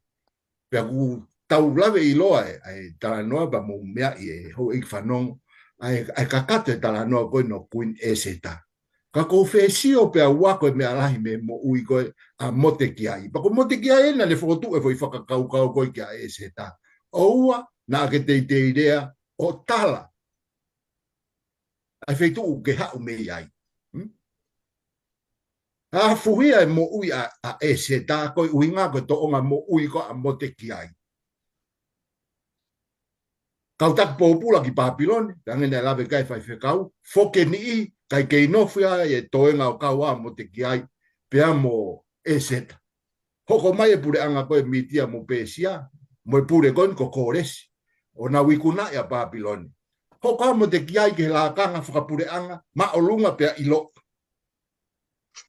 Pea ʻoku tau lave ʻiloa e, ʻa e talanoa pea mo meʻa ʻi he houʻeiki fanongo, ʻa e, ʻa e kakato e talanoa ko eni ʻo Kuini ʻEseta. Ka ʻoku ou fie sio pea ʻoku ako e meʻa lahi mei he moʻui ko ē ʻa Motekiai. Pea ko Motekiai ena ne fokotuʻu e foʻi fakakaukau ko ē kia ʻEseta. ʻOua naʻa ke teitei lea ʻo tala ʻa e feituʻu ke haʻu mei ai. Hmm? ʻA fuhia e moʻui ʻa, ʻa ʻEseta ko e ʻuhinga ko e toʻonga moʻui ko ē ʻa Motekiai. Kau taki pōpula ki Pāpilone, pea hangē naʻe lave ki ai e faifekau, foki e niʻihi, kae kei nofo ia e toenga ʻo kau ʻa Motekiai, pea mo ʻEseta. Hoko mai e puleʻanga ko ē Mītia mo Pēsia, mo e pule ko eni ko Kōlesi, ʻo nau ikunaʻi ʻa Pāpilone. Hoko ʻa Motekiai ki he lakanga fakapuleʻanga, māʻolunga pea ʻiloa.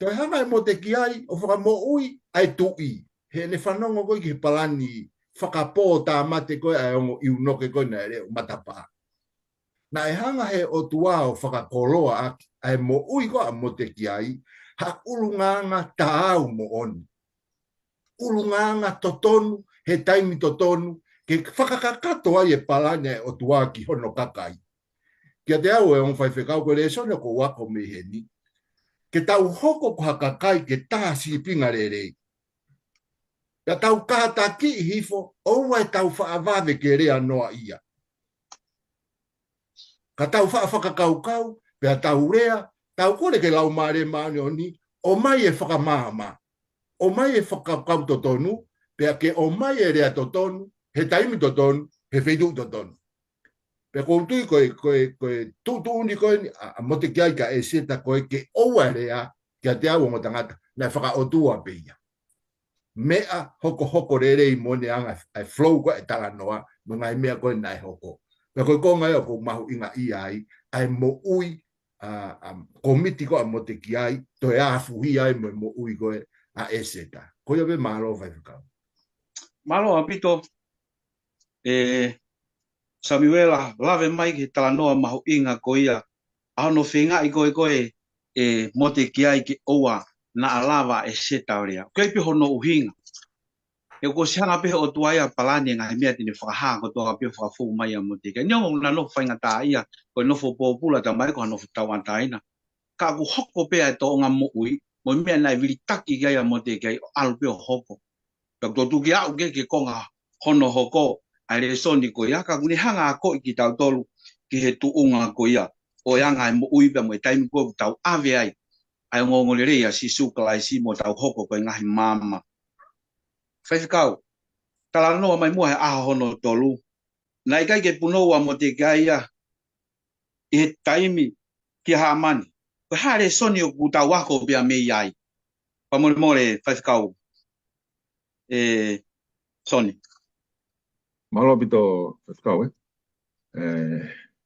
Toe hanga ʻe Motekiai ʻo fakamoʻui ʻa e tuʻi. Heʻene fanongo ko ē ki he palani fakapō tāmate ko ē ʻa e ongo ʻiunoke ko ē naʻe leʻo matapā. Naʻe hanga he ʻOtua ʻo fakakoloa ʻaki ʻa e moʻui ko ē ʻa Motekiai, ha ʻulungaanga taau moʻoni. ʻUlungaanga totonu, he taimi totonu, ke fakakakato ai e palani ʻa e ʻOtua ki hono kakai. Kiate au e ongo faifekau ko e lēsoni ʻoku ou ako mei heni. Ke tau hoko ko ha kakai ke tā sīpinga lelei. Pea tau kātakiʻi hifo, ʻoua ʻe tau faʻa vave ke lea noa ia. Ka tau faʻa fakakaukau, pea tau lea, tau kole ki he Laumālie Māʻoniʻoni, ʻomai e fakamaama, ʻomai e fakakaukau totonu, pea ke ʻomai e lea totonu, he taimi totonu, he feituʻu totonu. Pea ʻoku ou tui ko e, ko e, ko e tuʻutuʻuni ko eni ʻa, ʻa Motekiai kia ʻEseta ko e ke ʻoua e lea, kiate au ongo tangata, naʻe fakaʻotua pē ia. Meʻa hokohoko lelei mo ne anga ʻa e flow ko ē e talanoa, mo e ngaahi meʻa ko ē naʻe hoko. Pea ko e konga ia ʻoku ou mahuʻingaʻia ai, ʻa e moʻui, ʻa, ʻa, komiti ko ē ʻa Motekiai, toe ʻafuhi ai mo e moʻui ko ē ʻa ʻEseta. Ko ia pē mālō faifekau. Mālō ʻaupito, ē, Samiuela, lave mai ki he talanoa mahuʻinga ko ia, ʻa hono feingaʻi ko ē ko ē ʻe Motekiai ke ʻoua naʻa lava ʻe Seta ʻo lea. ʻOku ʻi ai pē hono ʻuhinga. He kuo ʻosi hanga pē ʻe he ʻOtua ia ʻo palani e ngaahi meʻa te ne fakahā kotoa pē ʻo fakafou mai ʻia Motekiai. Neongo naʻa nau faingataʻaʻia, ko e nofo pōpula, talamai ko ha nofo tauʻatāina. Ka kuo hoko pē ʻa e tōʻonga moʻui, mo e meʻa naʻe vilitaki ki ai ʻa Motekiai ʻo ʻalu pē ʻo hoko. Pea kuo tuku ke aʻu ki he konga hono hoko ʻa e lēsoni ko ia, ka ʻoku ne hanga ʻo akoʻi kitautolu ki he tuʻunga ko ia ʻo e anga e moʻui pea mo e taimi ko ē ʻoku tau ʻave ai ʻa e ongoongolelei ʻa Sīsū Kalaisi mo tau hoko ko e ngaahi maama. Faifekau, talanoa mai muʻa he ʻaho hono tolu. Naʻe ʻikai ke punou ʻa Motekiai ia ʻi he taimi kia Hāmani. Ko e hā e lēsoni ʻoku tau ako pea mei ai? Fakamolemole, Faifekau. Ē, Soni. Mālō ʻaupito, Faifekau, ē. Ē,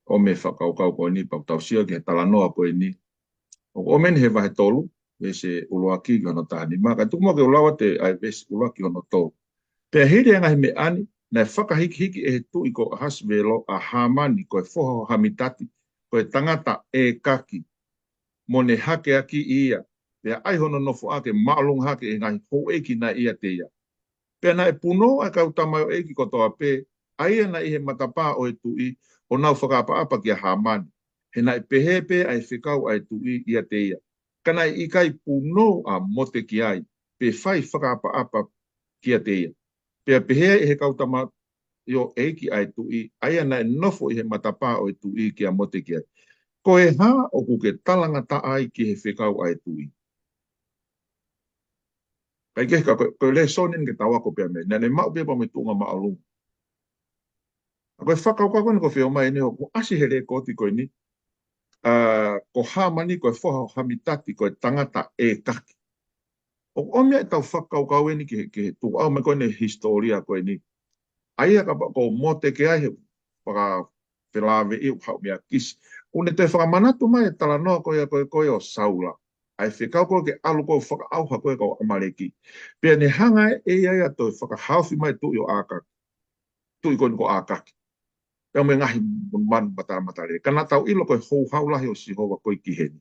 ʻomi e fakakaukau ko eni, pea ʻoku tau sio ki he talanoa ko eni. ʻOku ʻomi eni he vahe tolu, veesi ʻuluaki ki hono taha nima, ka tuku muʻa ke u lau atu ʻa e veesi ʻuluaki ki hono tolu. Pea hili e ngaahi meʻa ni, naʻe fakahikihiki ʻe he tuʻi ko ʻAhasivelo ʻa Hāmani ko e foha ʻo Hamitati, ko e tangata ʻEkaki, mo ne hakeakiʻi ia, pea ʻai hono nofoʻa ke māʻolunga hake ʻi he ngaahi houʻeiki naʻe ʻiate ia. Pea naʻe punou ʻa e kau tamaioʻeiki kotoa pē, ʻa ia naʻe ʻi he matapā ʻo e tuʻi, ʻo nau fakaʻapaʻapa kia Hāmani. He naʻe pehē pē ʻa e fekau ʻa e tuʻi ʻiate ia. Ka naʻe ʻikai punou ʻa Motekiai, pe fai fakaʻapaʻapa kiate ia. Pea pehē ai ʻe he kau tamaioʻeiki ʻa e tuʻi, ʻa ia naʻe nofo ʻi he matapā ʻo e tuʻi kia Motekiai, Ko e hā ʻoku ke talangataʻa ai ki he fekau ʻa e tuʻi? Kae kehe ka ko e, ko e lēsoni eni ke tau ako pea mei ai. Naʻa ne maʻu pē pea mo e tuʻunga māʻolunga. ʻA ko e fakakaukau ko eni ʻoku fie ʻomai eni ʻoku ʻasi he lēkooti ko eni, ā, ko Hāmani ko e foha ʻo Hamitati ko e tangata ʻEkaki. ʻOku ʻomi ʻetau fakakaukau eni ki he, ki he tuʻu ʻau mai ko eni hisitōlia ko eni. ʻA ia kapau ko Motekiai he fakafelāveʻi ʻoku haʻu mei ʻAkisi. ʻOku ne toe fakamanatu mai e talanoa ko ia ko ē ko ē ʻo Saula. ʻA e fekau ko ē ke ʻalu ko ē ʻo fakaʻauha ko ē kau ʻAmaleki. Pea ne hanga ʻe ia ia ʻo toe fakahaofi mai e tuʻi ʻo ʻAkaki. Tuʻi ko eni ko ʻAkaki. Pea mo e ngaahi manu matamatalelei. Ka naʻa tau ʻilo ko e houhau lahi ʻo Sihova ko ē ki heni.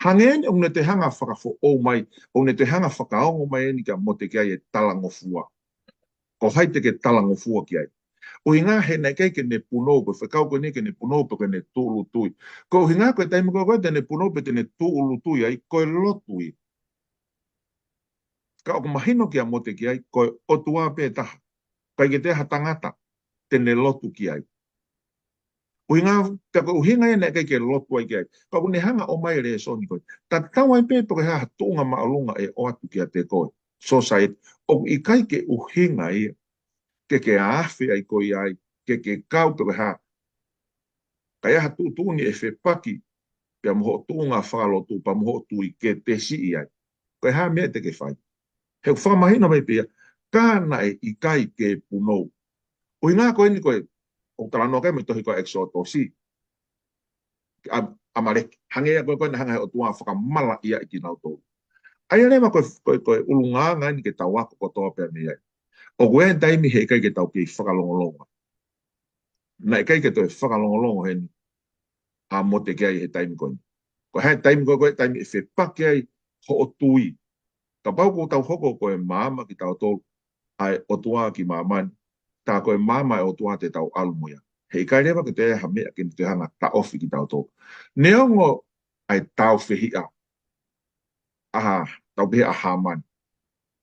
Hangē eni ʻoku ne toe hanga ʻo fakafoʻou mai, ʻoku ne toe hanga ʻo fakaongo mai eni kia Motekiai e talangofua. Ko hai te ke talangofua ki ai? ʻUhinga he naʻe ʻikai ke ne punou, ko e fekau ko eni ke ne punou pe ke ne tūʻulutui. Ko e ʻuhinga ko e taimi ko ē ko ē te ne punou pe te ne tūʻulutui ai, ko e lotu ia. Ka ʻoku mahino kia Motekiai, ko e ʻOtua pē taha. ʻIkai ke toe ʻi ai ha tangata te ne lotu ki ai. ʻUhinga, pea ko e ʻuhinga ia naʻe ʻikai ke lotu ai ki ai. Ka ʻoku ne hanga ʻo ʻomai e lēsoni ko ē. Tatau ai pē pe ko e hā ha tuʻunga māʻolunga ʻe ʻoatu kiate koe. Sōsaieti, ʻoku ʻikai ke ʻuhinga ia ke ke afe ai koe ai, ke ke kau pe ko e hā. Ka ʻi ai ha tuʻutuʻuni ʻe fepaki, pea mo hoʻo tuʻunga fakalotu, pea mo hoʻo tui ke te siʻi ai. Ko e hā e meʻa te ke fai? He ʻoku fakamahino mai pē ia, ka naʻe ʻikai ke punou. ʻUhinga ko eni ko ē, ʻoku talanoa ki ai mo e tohi ko ē ʻEkisotosi. ʻA, ʻAmaleki. Hangē ia ko ē ko ē naʻe hanga ʻe he ʻOtua ʻo fakamalaʻiaʻi kinautolu. ʻA ia leva ko e, ko e, ko e ʻulungaanga eni ke tau ako kotoa pea mei ai. ʻOku ʻi ai e taimi he ʻikai ke tau kei fakalongolongo. Naʻe ʻikai ke toe fakalongolongo heni ʻa Motekiai he taimi ko eni. Ko e hā e taimi ko ē ko ē, taimi ʻe fepaki ai hoʻo tui. Kapau ʻoku tau hoko ko e maama kitautolu ʻa e ʻOtua ki māmani, tā ko e maama ʻa e ʻOtua te tau ʻalu mo ia. He ʻikai leva ke toe ʻi ai ha meʻa ke ne toe hanga ʻo taʻofi kitautolu. Neongo ʻa e tāufehiʻa ʻa ha, tau pehē ʻa Hāmani.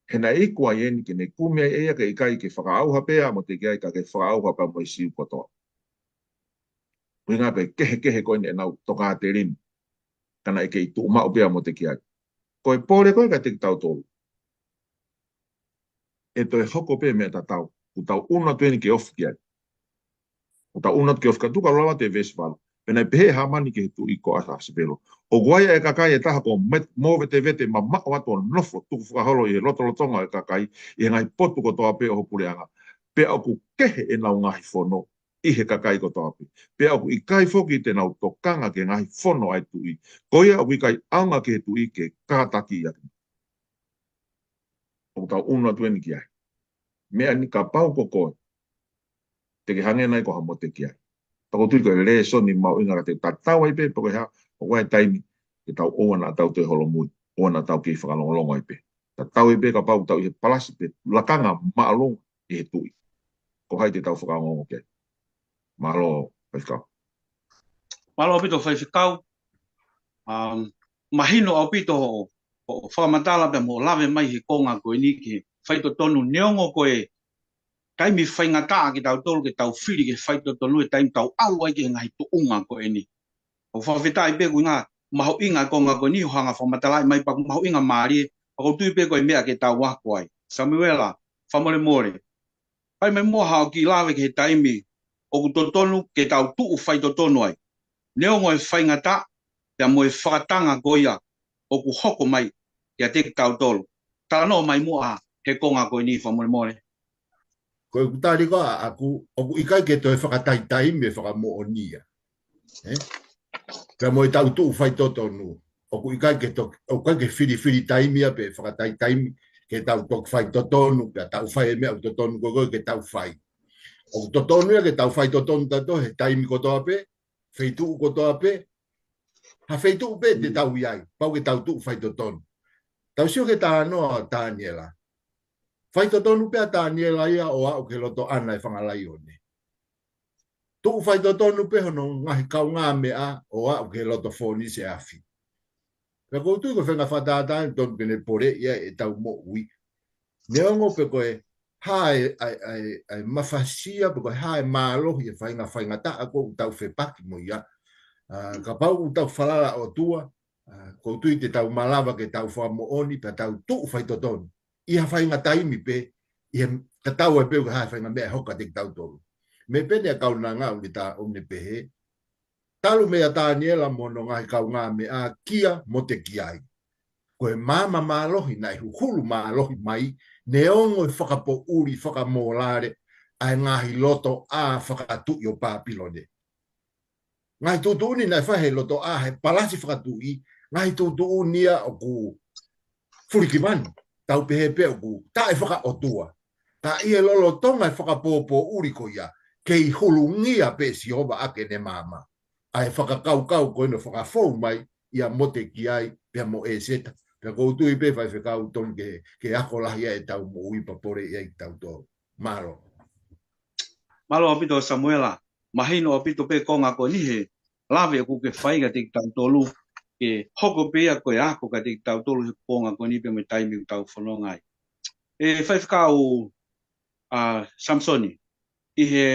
He naʻe iku ai eni ke ne kumi ai ʻe ia ke ʻikai ke fakaʻauha pē ʻa Motekiai ka ke fakaʻauha pea mo e Siu kotoa. ʻUhinga ko e kehekehe ko eni ʻenau tokāteline. Ka naʻe kei tuʻu maʻu pē ʻa Motekiai. Ko e pole ko ē kiate kitautolu. ʻE toe hoko pē meʻa tatau. ʻOku tau ʻunu atu eni ke ofi ki ai. ʻOku tau ʻunu atu ke ofi ki ai, tuku ke u lau atu e veesi valu. Pea naʻe pehē ʻe Hāmani ki he tuʻi ko ʻAhasivelo, ʻOku ʻi ai ʻa e kakai ʻe taha kuo met-, mōvetevete mamaʻo atu ʻo nofo tukufakaholo ʻi he lotolotonga ʻo e kakai, ʻi he ngaahi potu kotoa pē ʻo ho puleʻanga. Pea ʻoku kehe ʻenau ngaahi fono ʻi he kakai kotoa pē. Pea ʻoku ʻikai foki te nau tokanga ki he ngaahi fono ʻa e tuʻi. Ko ia ʻoku ʻikai ʻaonga ki he tuʻi ke kātakiʻi ʻaki. ʻOku tau ʻunu atu eni ki ai. Meʻa ni kapau ko koe te ke hangē nai ko ha motekiai. Pea ʻoku ou tui ko e lēsoni mahuʻinga ka te tatau ai pē, pe ko e hā, ʻoku ʻi ai e taimi ke tau ʻoua naʻa tau toe holomui, ʻoua naʻa tau kei fakalongolongo ai pē. Tatau ai pē kapau tau ʻi he palasi pe lakanga māʻolunga ʻi he tuʻi. Ko hai te tau fakaongoongo ki ai. Mālō, Faifekau. Mālō ʻaupito Faifekau. Um, mahino ʻaupito hoʻo, hoʻo fakamatala pea mo hoʻo lave mai he konga ko eni ki he faitotonu neongo ko e taimi faingataʻa kitautolu ke tau fili ki he faitotonu he taimi tau ʻalu ai ki he ngaahi tuʻunga ko eni. ʻOku fakafetaʻi pē ʻoku ʻi ai e mahuʻinga e konga ko eni ʻo hanga fakamatalaʻi mai pea ʻoku mahuʻinga mālie, pea ʻoku ou tui pē ko e meʻa ke tau ako ai. Samuela, fakamolemole. Fai mai muʻa haʻo kiʻi lave ki he taimi ʻoku totonu ke tau tuʻu faitotonu ai. Neongo e faingataʻa, pea mo e fakatanga ko ia ʻoku hoko mai kiate kitautolu. Talanoa mai muʻa he konga ko eni fakamolemole. Ko ʻeku tali ko ē ʻaʻaku, ʻoku ʻikai ke toe fakataitaimi e fakamoʻoni ia. Ē? Pea mo e tau tuʻu faitotonu. ʻOku ʻikai ke to-, ʻoku ʻikai ke filifili taimi ia pe fakataitaimi ke tau toki faitotonu, pea tau fai e meʻa ʻoku totonu ko ē ke tau fai. ʻOku totonu ia ke tau faitotonu tautolu he taimi kotoa pē, feituʻu kotoa pē, ha feituʻu pē te tau ʻi ai, pau ke tau tuʻu faitotonu. Tau sio ki he talanoa ʻo Taniela. Faitotonu pē ʻa Taniela ia ʻo aʻu ki he loto ʻana e fanga laione. Tuʻu faitotonu pē hono ngaahi kaungāmeʻa ʻo aʻu ki he loto fōnise afi. Pea ʻoku ou tui ko e faʻahinga fakatātā eni tonu ke ne poleʻi ai ʻetau moʻui. Neongo pe ko e hā e, ʻa e, ʻa e, ʻa e mafasia, pe ko e hā e mālohi e faʻahinga faingataʻa ʻoku tau fepaki mo ia. ʻA, kapau ʻoku tau falala ʻOtua, ʻa, ʻoku ou tui te tau malava ke tau fakamoʻoni, pea tau tuʻu faitotonu. ʻI ha faʻahinga taimi pē, ʻi he tatau ai pē ʻoku hā e faʻahinga meʻa ʻe hoko kiate kitautolu. Meʻa pē eni ʻa e kaunanga ʻoku ne tā ʻoku ne pehē. Talu meia Taniela mo hono ngaahi kaungāmeʻa kia Motekiai. Ko e maama mālohi naʻe huhulu mālohi mai, neongo e fakapoʻuli fakamōlale ʻa e ngaahi lotoʻā fakatuʻi ʻo Pāpilone. Ngaahi tuʻutuʻuni naʻe fai he lotoʻā he palasi fakatuʻi, ngaahi tuʻutuʻuni ia ʻoku fulikivanu, tau pehē pē ʻoku taʻefakaʻotua. Ka ʻi he lolotonga e fakapōpōʻuli ko ia, kei hulungia pē ʻe Sihova ʻaki ʻene maama. ʻA e fakakaukau ko eni ʻo fakafou mai ʻia Motekiai pea mo ʻEseta. Pea ʻoku ou tui pē Faifekau tonu ke, ke ako lahi ai ʻetau moʻui pea poleʻi ai kitautolu. Mālō. Mālō ʻaupito Samuela. Mahino ʻaupito pē konga ko eni he lave ʻoku ke fai kiate kitautolu, ke hoko pē ia ko e ako kiate kitautolu he konga ko eni pea mo e taimi ʻoku tau fononga ai. ʻE Faifekau, ʻa, Samisoni, ʻi he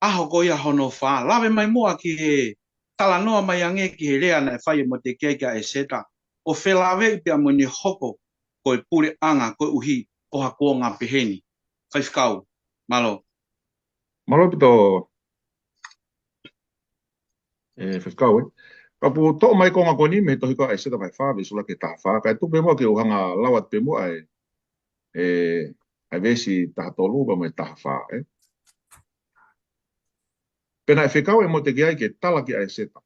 ʻaho ko ia hono fā, lave mai muʻa ki he talanoa mai ange ki he lea naʻe fai ʻe Motekiai kia ʻEseta, ʻo felaveʻi pea mo ʻene hoko ko e puleʻanga koeʻuhi ko ha kuonga pehē ni. Faifekau, mālō. Mālō ʻaupito, ʻe Faifekau, ē. Kapau ʻoku toʻo mai konga ko eni mei he tohi ko ʻAisea vahe fā, veesi ʻuluaki ki he taha fā, kae tuku pē muʻa ke u hanga lau atu pē muʻa e, e, ʻa e veesi taha tolu pea mo e taha fā, ē. Pea naʻe fekau ʻe Motekiai ke tala kia ʻAiseta.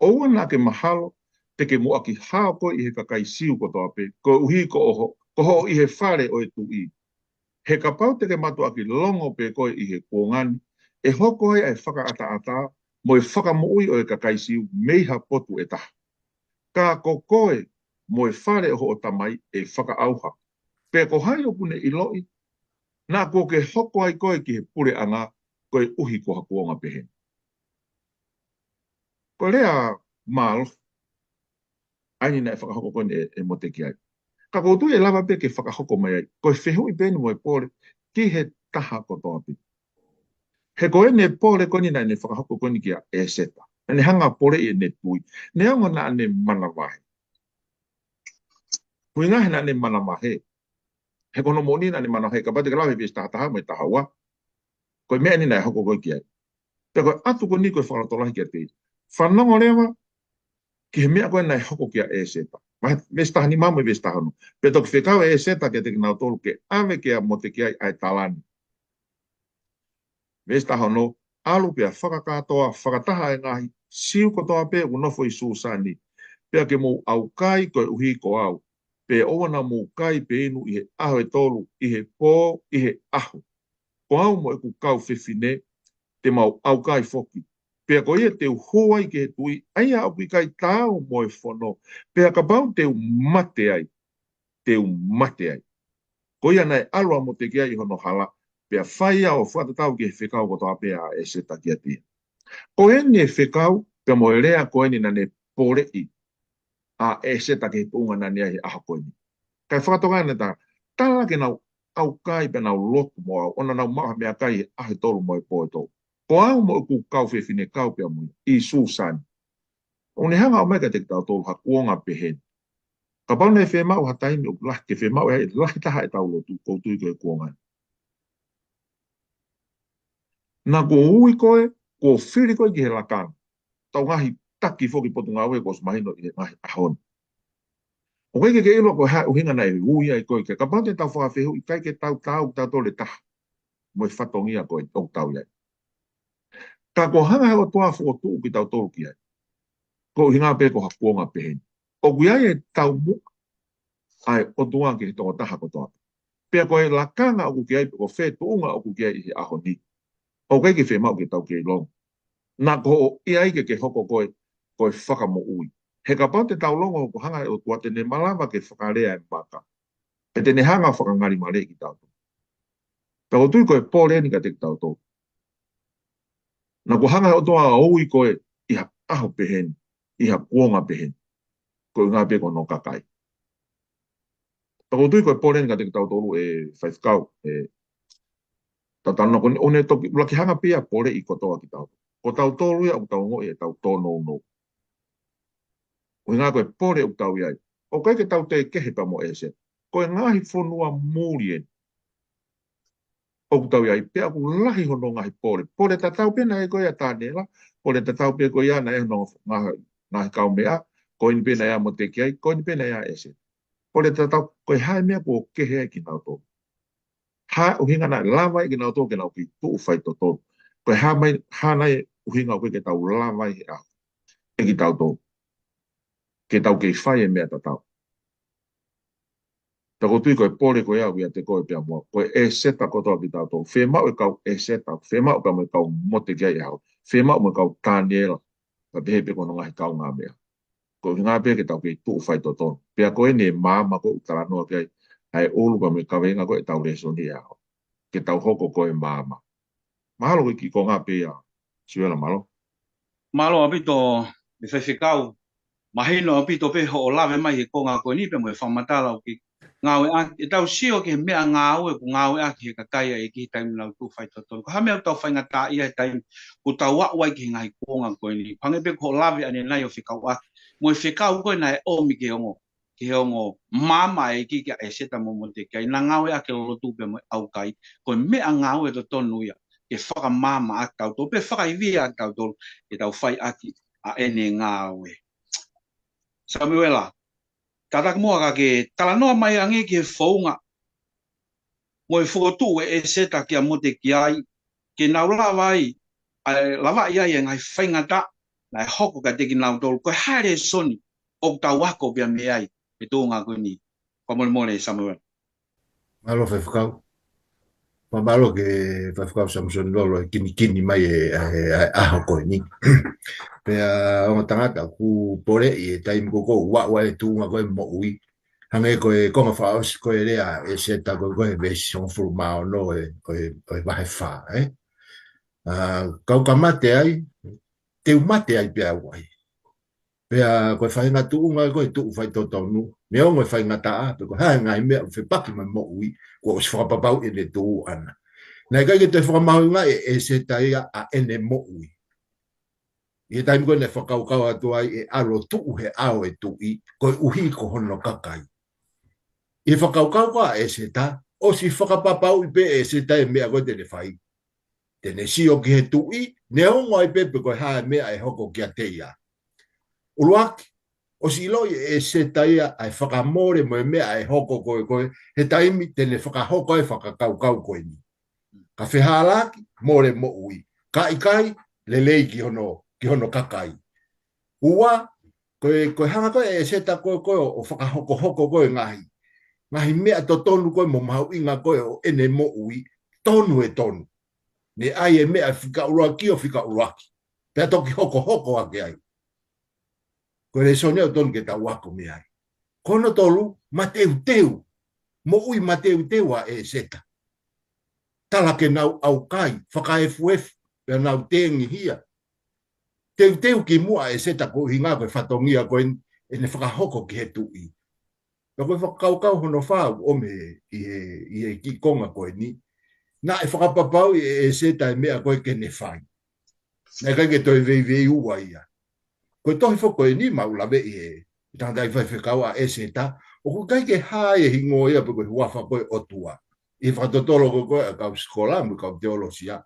ʻOua naʻa ke mahalo, te ke muʻaki hao koe ʻi he kakai Siu kotoa pē, koeʻuhi ko hoʻo, ko hoʻo ʻi he fale ʻo e tuʻi. He kapau te ke mātuʻaki longo pē koe ʻi he kuonga ni, ʻe hoko ai ʻa e fakaʻataʻatā, mo e fakamoʻui ʻo e kakai Siu mei ha potu ʻe taha. Ka ko koe, mo e fale ʻo hoʻo tamai ʻe fakaʻauha. Pea ko hai ʻoku ne ʻiloʻi, naʻa kuo ke hoko ai koe ki he puleʻanga, koeʻuhi ko ha kuonga pehē ni. Ko e lea mālohi ʻa eni naʻe fakahoko ko eni ʻe, ʻe Motekiai. Ka ʻoku ou tui ʻe lava pē ke fakahoko mai ai. Ko e fehuʻi pē eni mo e pole ki he taha kotoa pē. He ko ʻene pole ko eni naʻa ne fakahoko ko eni kia ʻEseta. Naʻa ne hanga ʻo poleʻi ʻene tui. Neongo naʻa ne manavahē. Ko e ʻuhinga he naʻa ne manavahē. He ko hono moʻoni naʻa ne manavahē, kapau te ke lau he veesi taha taha mo e taha ua. Ko e meʻa eni naʻe hoko ko ē ki ai. Pea ko e ʻatu ko eni ko e fakalotolahi kiate ia. Fanongo leva ki he meʻa ko ē naʻe hoko kia ʻEseta. Vahe, veesi taha nima mo e veesi taha ono. Pea toki fekau ʻe ʻEseta kiate kinautolu ke ʻave kia Motekiai ʻa e tala ni. Veesi taha ono, ʻalu pea fakakātoa fakataha ʻa e ngaahi Siu kotoa pē ʻoku nofo ʻi Susani, pea ke mou ʻaukai koeʻuhi ko au. pea ʻoua naʻa mou kai pe inu ʻi he ʻaho ʻe tolu, ʻi he pō, ʻi he ʻaho. Ko au mo ʻeku kau fefine, te mau ʻaukai foki. Pea ko ia te u hū ai ki he tuʻi, ʻa ia ʻoku ʻikai taau mo e fono. Pea kapau te u mate ai, te u mate ai. Ko ia naʻe ʻalu ʻa Motekiai ʻi hono hala, pea fai ia ʻo fakatatau ki he fekau kotoa pē ʻa ʻEseta kiate ia. Ko eni e fekau, pea mo e lea ko eni naʻa ne poleʻi ʻa ʻEseta ki he tuʻunga naʻa ne ʻi ai he ʻaho ko eni. Kae fakatokangaʻi ʻe he tangata, tala ke nau ʻaukai pea nau lotu mo au, ʻo na nau maʻu ha meʻakai he ʻaho ʻe tolu mo e pō ʻe tolu. Ko au mo ʻeku kau fefine kau pea mo ia, ʻi Sūsani. ʻOku ne hanga ʻo ʻomai kiate kitautolu ha kuonga pehē ni. Kapau naʻe fiemaʻu ha taimi ʻoku lahi, ke fiemaʻu ai e lahi taha ʻetau lotu, ʻoku ou tui ko e kuonga ni. Naʻa kuo ui koe, kuo fili koe ki he lakanga. Tau ngaahi taki foki Potungāue kuo ʻosi mahino ʻi he ngaahi ʻaho ni. ʻOku ʻikai ke ke ʻilo ko e hā e ʻuhinga naʻe ui ai koe, ke kapau te tau fakafehuʻi, ʻikai ke tau taau kitautolu ʻe taha mo e fatongia ko ē ʻoku tau ʻi ai. Ka kuo hanga he ʻOtua ʻo fokotuʻu kitautolu ki ai. Ko e ʻuhinga pē ko ha kuonga pehē ni. ʻOku ʻi ai e taumuʻa ʻa e ʻOtua ki he tokotaha kotoa. Pea ko e lakanga ʻoku ke ʻi ai, pe ko fē tuʻunga ʻoku ke ʻi ai he ʻaho ni, ʻoku ʻikai ke fiemaʻu ke tau kei longo. Naʻa ko hoʻo ʻi ai ke ke hoko ko e, ko e fakamoʻui. He kapau te tau longo, ʻoku hanga he ʻOtua te ne malava ke fakalea e maka. Pea te ne hanga ʻo fakangalimaleʻi kitautolu. Pea ʻoku ou tui ko e pole eni kiate kitautolu. Naʻa kuo hanga he ʻOtua ʻo ui koe ʻi ha ʻaho pehē ni, ʻi ha kuonga pehē ni. Ko e ʻuhinga pē ko hono kakai. Pea ʻoku ou tui ko e pole eni kiate kitautolu ʻe faifekau, ʻe tatano ko eni, ʻo ne toki ʻuluaki hanga pē ia ʻo poleʻi kotoa kitautolu. Ko tautolu ia ʻoku tau ongoʻi ʻetau tōnounou. ʻUhinga ko e pole ʻoku tau ʻi ai. ʻOku ʻikai ke tau toe kehe pea mo ʻEseta. Ko e ngaahi fonua muli eni ʻoku tau ʻi ai, pea ʻoku lahi hono ngaahi pole. Pole tatau pē naʻe ʻi ai ko ia ʻa Taniela, pole tatau pē ko ia naʻe ʻi ai hono ngaahi, ngaahi kaumeʻa, ko eni pē naʻe ʻi ai ʻa Motekiai, ko eni pē naʻe ʻi ai ʻa ʻEseta. Pole tatau, ko e hā e meʻa kuo kehe ai kinautolu. Hā e ʻuhinga naʻe lava ai kinautolu ke nau kei tuʻu faitotonu. Ko e hā mai, hā nai e ʻuhinga ʻoku ʻikai ke tau lava ai he ʻaho ni kitautolu ke tau kei fai e meʻa tatau. Pea ʻoku ou tui ko e pole ko ia ʻoku ʻiate koe pea mo au. Ko e ʻEseta kotoa kitautolu. Fiemaʻu e kau ʻEseta, fiemaʻu pea mo e kau Motekiai ʻaho. Fiemaʻu mo e kau Taniela. Pea pehē pē ko hono ngaahi kaungāmeʻa. Ko e ʻuhinga pē ke tau kei tuʻu faitotonu. Pea ko eni e maama ko ē ʻoku talanoa ki ai ʻa e ʻulu pea mo e kaveinga ko ē ʻetau lēsoni he ʻaho ni. Ke tau hoko ko e maama. Mahalo ko e kiʻi konga pē ia, Siuela, mālō. Mālō ʻaupito, ʻe faifekau. Mahino ʻaupito pē hoʻo lave mai he konga ko eni pea mo e fakamatala ʻoku ke ngāueʻaki. ʻE tau sio ki he meʻangāue ʻoku ngāueʻaki he kakai ʻa e ʻEiki he taimi ʻoku nau tuʻu faitotonu. Ko e hā e meʻa ʻoku tau faingataʻaʻia he taimi ʻoku tau aʻu ai ki he ngaahi kuonga ko eni. Hangē pē ko hoʻo lave ʻanenai ʻo fekauʻaki mo e fekau ko ē naʻe ʻomi ki he ongo, ki he ongo maama ʻa e ʻEiki kia ʻEseta mo Motekiai, naʻa nau ngāueʻaki e lotu pea mo e ʻaukai, ko e meʻangāue totonu ia ke fakamaama ʻaki kitautolu, pe fakaivia ʻaki kitautolu, ke tau fai ʻaki ʻa ʻene ngāue. Samuela, kātaki muʻa ka ke talanoa mai ange ki he founga mo e fokotuʻu ʻe ʻEseta kia Motekiai, ke nau lava ai, ʻa e lavaʻi ai e ngaahi faingataʻa naʻe hoko kiate kinautolu. Ko e hā e lēsoni ʻoku tau ako pea mei ai he tuʻunga ko eni? Fakamolemole, Samuela. Mālō faifekau. Fakamālō ki he faifekau Samisoni Lolo he kinikini mai e, e, e ʻaho ko eni. Pea ongo tangata ʻoku poleʻi e taimi ko ē ʻoku ou aʻu ai he tuʻunga ko ē moʻui. Hangē ko e konga fakaʻosi ko ē lea ʻa ʻEseta ko ē, ko e veesi hongofulu mā ono ʻo e, ʻo e, ʻo e vahe fā, ē? ʻA, kau ka mate ai, te u mate ai pē au ai. Pea ko e faʻahinga tuʻunga ko ē tuʻu faitotonu, neongo e faingataʻa, pe ko e hā e ngaahi meʻa ʻoku fepaki mo e moʻui, kuo ʻosi fakapapauʻi ʻene tuʻu ʻana. Naʻe ʻikai ke toe fakamahuʻingaʻi ʻe ʻEseta ia ʻa ʻene moʻui. ʻI he taimi ko ē naʻe fakakaukau atu ai ʻe ʻalu ʻo tuʻu he ʻao e tuʻi, koeʻuhi ko hono kakai. ʻI he fakakaukau ko ē ʻa ʻEseta, ʻosi fakapapauʻi pē ʻe ʻEseta e meʻa ko ē te ne fai. Te ne sio ki he tuʻi, neongo ai pē pe ko e hā e meʻa ʻe hoko kiate ia. ʻUluaki, ʻosi ʻiloʻi ʻe ʻEseta ia ʻa e fakamole mo e meʻa ʻe hoko ko ē, ko ē, he taimi te ne fakahoko ai e fakakaukau ko eni. Ka fehālaaki, mole moʻui. Ka ʻikai, lelei ki hono, ki hono kakai. Ua, Ko e, ko e hanga ko ē ʻe ʻEseta ko ē, ko ē ʻo, ʻo fakahokohoko ko ē ngaahi, ngaahi meʻa totonu ko ē mo mahuʻinga ko ē ʻo ʻene moʻui, tonu e tonu. Ne ʻai e meʻa fika ʻuluaki ʻo fika ʻuluaki. Pea toki hokohoko ake ai. Ko e lēsoni ʻoku tonu ke tau ako mei ai. Ko hono tolu, mateuteu. Moʻui mateuteu ʻa ʻEseta. Tala ke nau ʻaukai, fakaefuefu, pea nau tengihia. Teuteu ki muʻa ʻa ʻEseta ko e ʻuhinga ko e fatongia ko eni, ʻene fakahoko ki he tuʻi. Pea ko e fakakaukau hono fā ʻoku ʻomi ʻi he, ʻi he kiʻi konga ko eni. Naʻe fakapapauʻi ʻe ʻEseta e meʻa ko ē ke ne fai. Naʻe ʻikai ke toe veiveiua ia. Ko e tohi foki ko eni ʻoku mau laveʻi he tangataʻi faifekau ʻa ʻEseta, ʻoku ʻikai ke hā e hingoa ia pe ko e huafa ko ē ʻOtua. ʻI he fakatotolo ko ē ʻa e kau sikola mo e kau teolosia.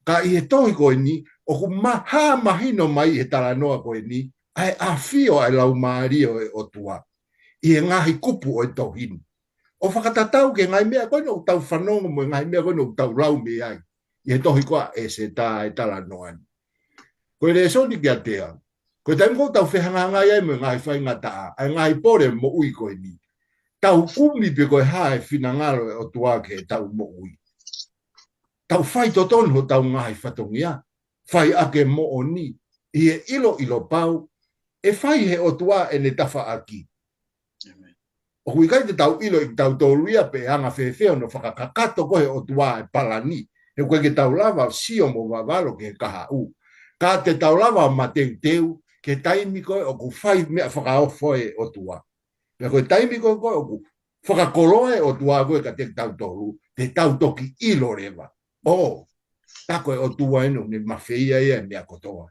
Ka ʻi he tohi ko eni, ʻoku ma-, hā mahino mai he talanoa ko eni, ʻa e ʻafio ʻa e Laumālie ʻo e ʻOtua ʻi he ngaahi kupu ʻo e tohi ni. ʻO fakatatau ki he ngaahi meʻa ko eni ʻoku tau fanongo mo e ngaahi meʻa ko eni ʻoku tau lau mei ai. ʻI he tohi ko ē ʻa ʻEseta e talanoa ni. Ko e lēsoni kiate au. Ko e taimi ko ē ʻoku tau fehangahangai ai mo e ngaahi faingataʻa, ʻa e ngaahi pole moʻui ko eni. Tau kumi pe ko e hā e finangalo ʻo e ʻOtua ki heʻetau moʻui. Tau fai totonu hotau ngaahi fatongia, fai ʻaki e moʻoni, ʻi he ʻiloʻilo pau, ʻe fai he ʻOtua ʻene tafaʻaki. ʻOku ʻikai te tau ʻilo ʻe kitautolu ia pe ʻe anga fēfē hono fakakakato ko ē he ʻOtua e palani. He ʻoku ʻikai ke tau lava ʻo sio mo vavalo ki he kahaʻu. Ka te tau lava ʻo mateuteu, ki he taimi ko ē ʻoku fai meʻa fakaofo e ʻOtua. Pea ko e taimi ko ē ko ē ʻoku fakakoloa e ʻOtua ko ē kiate kitautolu, te tau toki ʻilo leva. ʻO, tā ko e ʻOtua eni ʻoku ne mafeia ia e meʻa kotoa.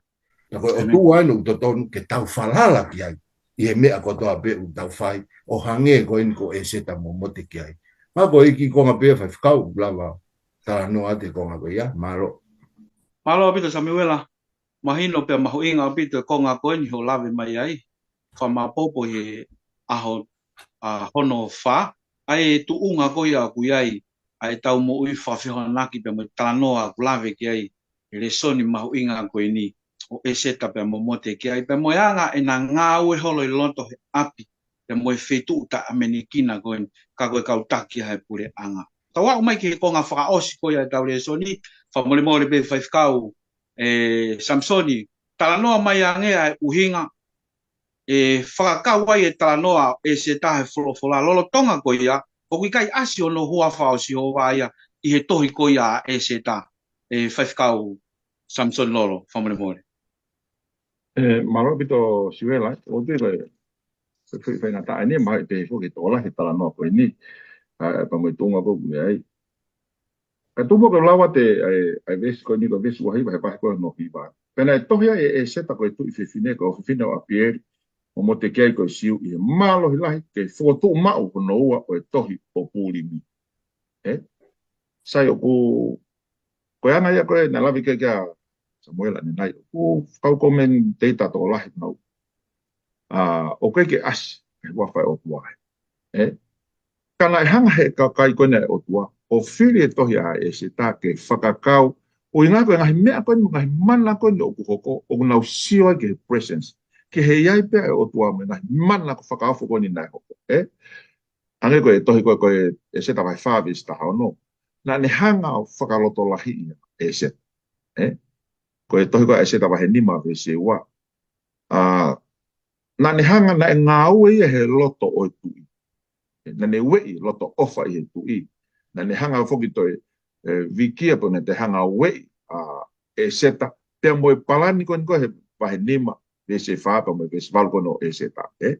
Tā ko e ʻOtua eni ʻoku totonu ke tau falala ki ai. ʻI he meʻa kotoa pē ʻoku tau fai, ʻo hangē ko eni ko ʻEseta mo Motekiai. Mā ko e kiʻi konga pē ia faifekau ʻoku lava talanoa atu e konga ko ia, mālō. Mālō ʻaupito Samiuela, mahino pea mahuʻinga ʻaupito e konga ko eni hoʻo lave mai ai. Fakamaopoopo ʻi he ʻaho, ʻa, hono fā, ʻa e tuʻunga ko ia ʻoku ʻi ai ʻa ʻetau moʻui fakafehoanaki pea mo e talanoa ʻoku lave ki ai e lēsoni mahuʻinga ko eni ʻo ʻEseta pea mo Motekiai, pea mo e anga ʻena ngāue holo ʻi loto he ʻapi, pea mo e feituʻu taʻeʻamanekina ko eni, ka ko e kau taki ʻa e puleʻanga. Tau aʻu mai ki he konga fakaʻosi ko ia ʻetau lēsoni, fakamolemole pē faifekau, ʻe Samisoni, talanoa mai ange ʻa e ʻuhinga, ʻe fakakau ai e talanoa ʻa ʻEseta he folofola lolotonga ko ia, ʻoku ʻikai ʻasi hono huafa ʻo Sihova ia ʻi he tohi ko ia ʻa ʻEseta, ʻe faifekau Samisoni Lolo, fakamolemole. ʻE, mālō ʻaupito Siuela, ʻoku ou tui ko e, ko e faingataʻa eni, mahalo pē foki tokolahi he talanoa ko eni, ʻa, pea mo e tuʻunga ko ē ʻoku ʻi ai. Ka tupu ke lau atu e, e, e veesi ko eni ko e veesi ua hiva he vahe ko ē hono hiva. Pea naʻe tohi ai ʻe ʻEseta ko e tuʻi fefine, ko e ʻofefine ʻo ʻApieli, mo Motekiai ko e Siu ʻi he mālohi lahi ke fokotuʻu maʻu hono ua ʻo e tohi ʻo Pulimi. ʻE? Sai ʻoku, ko e anga ia ko ē naʻe lave ki ai ʻa Samuela ʻanenai. ʻOku kau commentator tokolahi nau ʻa, ʻoku ʻikai ke ʻasi, he huafa ʻo e ʻOtua ē. Ē? Ka naʻe hanga he kakai ko eni ʻa e ʻOtua, ʻo fili e tohi ʻa ʻEseta ke fakakau, ʻuhinga ko e ngaahi meʻa ko eni, ngaahi mana ko eni ʻoku hoko, ʻoku nau sio ai ki he presence. Ki he ʻi ai pē ʻa e ʻOtua mo e ngaahi mana ko ē fakaofo ko eni naʻe hoko. Ē? Hangē ko e tohi ko ē ko ē ʻEseta vahe fā veesi taha ono. Naʻa ne hanga ʻo fakalotolahiʻi ʻa ʻEseta. Ē? Ko e tohi ko ē ʻEseta vahe nima veesi ua. ʻA, naʻa ne hanga naʻe ngāue ia he loto ʻo e tuʻi. Naʻa ne ueʻi loto ʻofa ʻi he tuʻi. Naʻa ne hanga foki toe, ʻe, vikia pea naʻe toe hanga ueʻi, ʻa, ʻEseta. Pea mo e palani ko eni ko ē he vahe nima, veesi fā pea mo e veesi valu ko eni ʻo ʻEseta. Ē?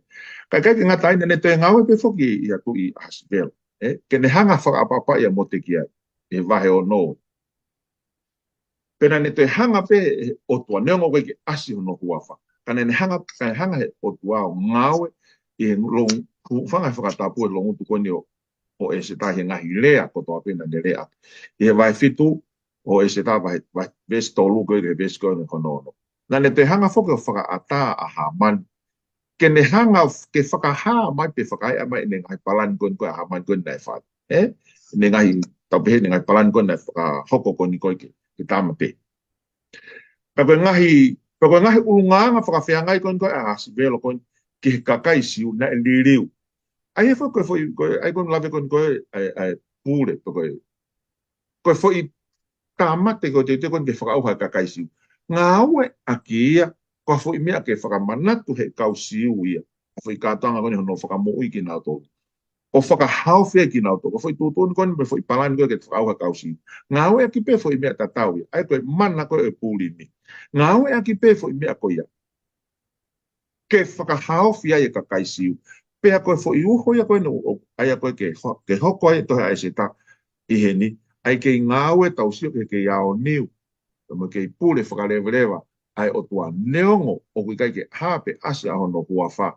Ka ʻikai ke ngata ai naʻa ne toe ngāue pē foki ʻi ha tuʻi ʻAhasivelo. Ē? Ke ne hanga fakaʻapaʻapaʻi ʻa Motekiai. ʻI he vahe ono. Pea naʻa ne toe hanga pē he ʻOtua, neongo ʻoku ʻikai ke ʻasi hono huafa. Ka naʻa ne hanga, ka ne hanga he ʻOtua ʻo ngāue, ʻi he longo, hūfanga he fakatapu he longotu ko eni ʻo, ʻo ʻEseta he ngaahi lea kotoa pē naʻa ne lea. ʻI he vahe fitu, ʻo ʻEseta vahe, vahe, veesi tolu ko ē, veesi ko ē hono ono. Naʻa ne toe hanga foki ʻo fakaʻatā ʻa Hāmani. Ke ne hanga ke fakahā mai pe fakaeʻa mai ʻene ngaahi palani ko eni ko ē ʻa Hāmani ko eni naʻe fai. Ē? ʻEne ngaahi, tau pehē ʻene ngaahi palani ko eni naʻe fakahoko ko eni ko ē ke, ke tāmateʻi. Ka ko e ngaahi, Pea ko e ngaahi ʻulungaanga fakafeangai ko eni ko ē ʻa Ahasivelo ko eni ki he kakai Siu naʻe liliu. ʻA ia foki ko e foʻi, ko e, ʻa ia ko eni lave ko eni ko ē ʻa e, ʻa e pule, pe ko e, ko e foʻi tāmate ko e teuteu ko eni ke fakaʻauha e kakai Siu. Ngāueʻaki ia, ko e foʻi meʻa ke fakamanatu he kau Siu ia. ʻA e foʻi kātoanga ko eni hono fakamoʻui kinautolu. ʻO fakahaofi ai kinautolu. Ko e foʻi tuʻutuʻuni ko eni, pe foʻi palani ko ē ke fakaʻauha e kau Siu. Ngāueʻaki pē foʻi meʻa tatau ia. ʻA ia ko e mana ko ē ʻo e Pulimi. Ngāueʻaki pē foʻi meʻa ko ia ke fakahaofi ai e kakai Siu. Pea ko e foʻi uho ia ko eni, ʻo, ʻa ia ko ē ke ho-, ke hoko ai e tohi ʻa ʻEseta ʻi heni, ʻa ia kei ngāue tau sio ki he kei aoniu, pea mo e kei pule fakaleveleva ʻa e ʻOtua neongo ʻoku ʻikai ke hā pe ʻasi ʻa hono huafa.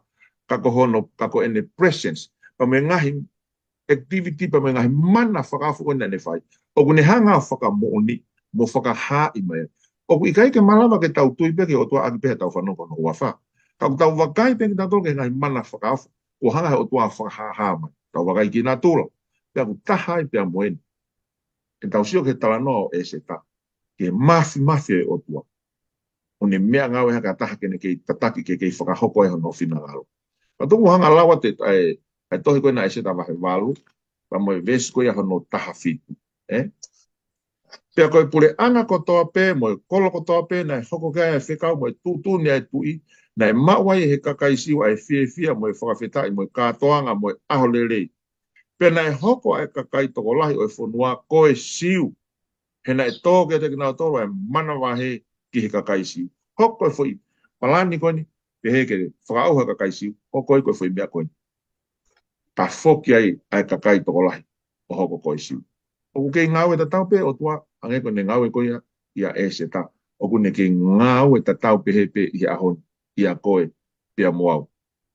Ka ko hono, ka ko ʻene presence, pea mo e ngaahi activity pea mo e ngaahi mana fakaofo ko ē naʻa ne fai. ʻOku ne hanga ʻo fakamoʻoni, mo fakahaaʻi mai. ʻOku ʻikai ke malava ke tau tui pē ki he ʻOtua ʻaki pē ʻetau fanongo ki hono huafa. Ka ʻoku tau vakai pē kitautolu ki he ngaahi mana fakaofo, kuo hanga he ʻOtua ʻo fakahāhā mai. Tau vakai ki natula, pea ʻoku taha ai pea mo eni. ʻE tau sio ki he talanoa ʻo ʻEseta, ki he māfimafi ʻo e ʻOtua. ʻO ne meʻangāue hake ha taha ke ne kei tataki ke kei fakahoko ai hono finangalo. Ka tuku hanga lau atu e, ʻa e, ʻa e tohi ko ē ʻa ʻEseta vahe valu, pea mo e veesi ko ia hono taha fitu. ʻE? Pea ko e puleʻanga kotoa pē, mo e kolo kotoa pē, naʻe hoko ki ai ʻa e fekau mo e tuʻutuʻuni ʻa e tuʻi, naʻe maʻu ai ʻe he kakai Siu ʻa e fiefia, mo e fakafetaʻi, mo e kātoanga, mo e ʻaho lelei. Pea naʻe hoko ʻa e kakai tokolahi ʻo e fonua ko e Siu. He naʻe tō kiate kinautolu ʻa e manavahē ki he kakai Siu. Hoko e foʻi palani ko eni, pehē ke fakaʻauha e kakai Siu, hoko ai ko e foʻi meʻa ko eni. Tafoki ai ʻa e kakai tokolahi ʻo hoko ko e Siu. ʻOku kei ngāue tatau pē ʻOtua, hangē ko ʻene ngāue ko ia ʻia ʻEseta. ʻOku ne kei ngāue tatau pehē pē ʻi he ʻaho ni, ʻia koe, pea mo au.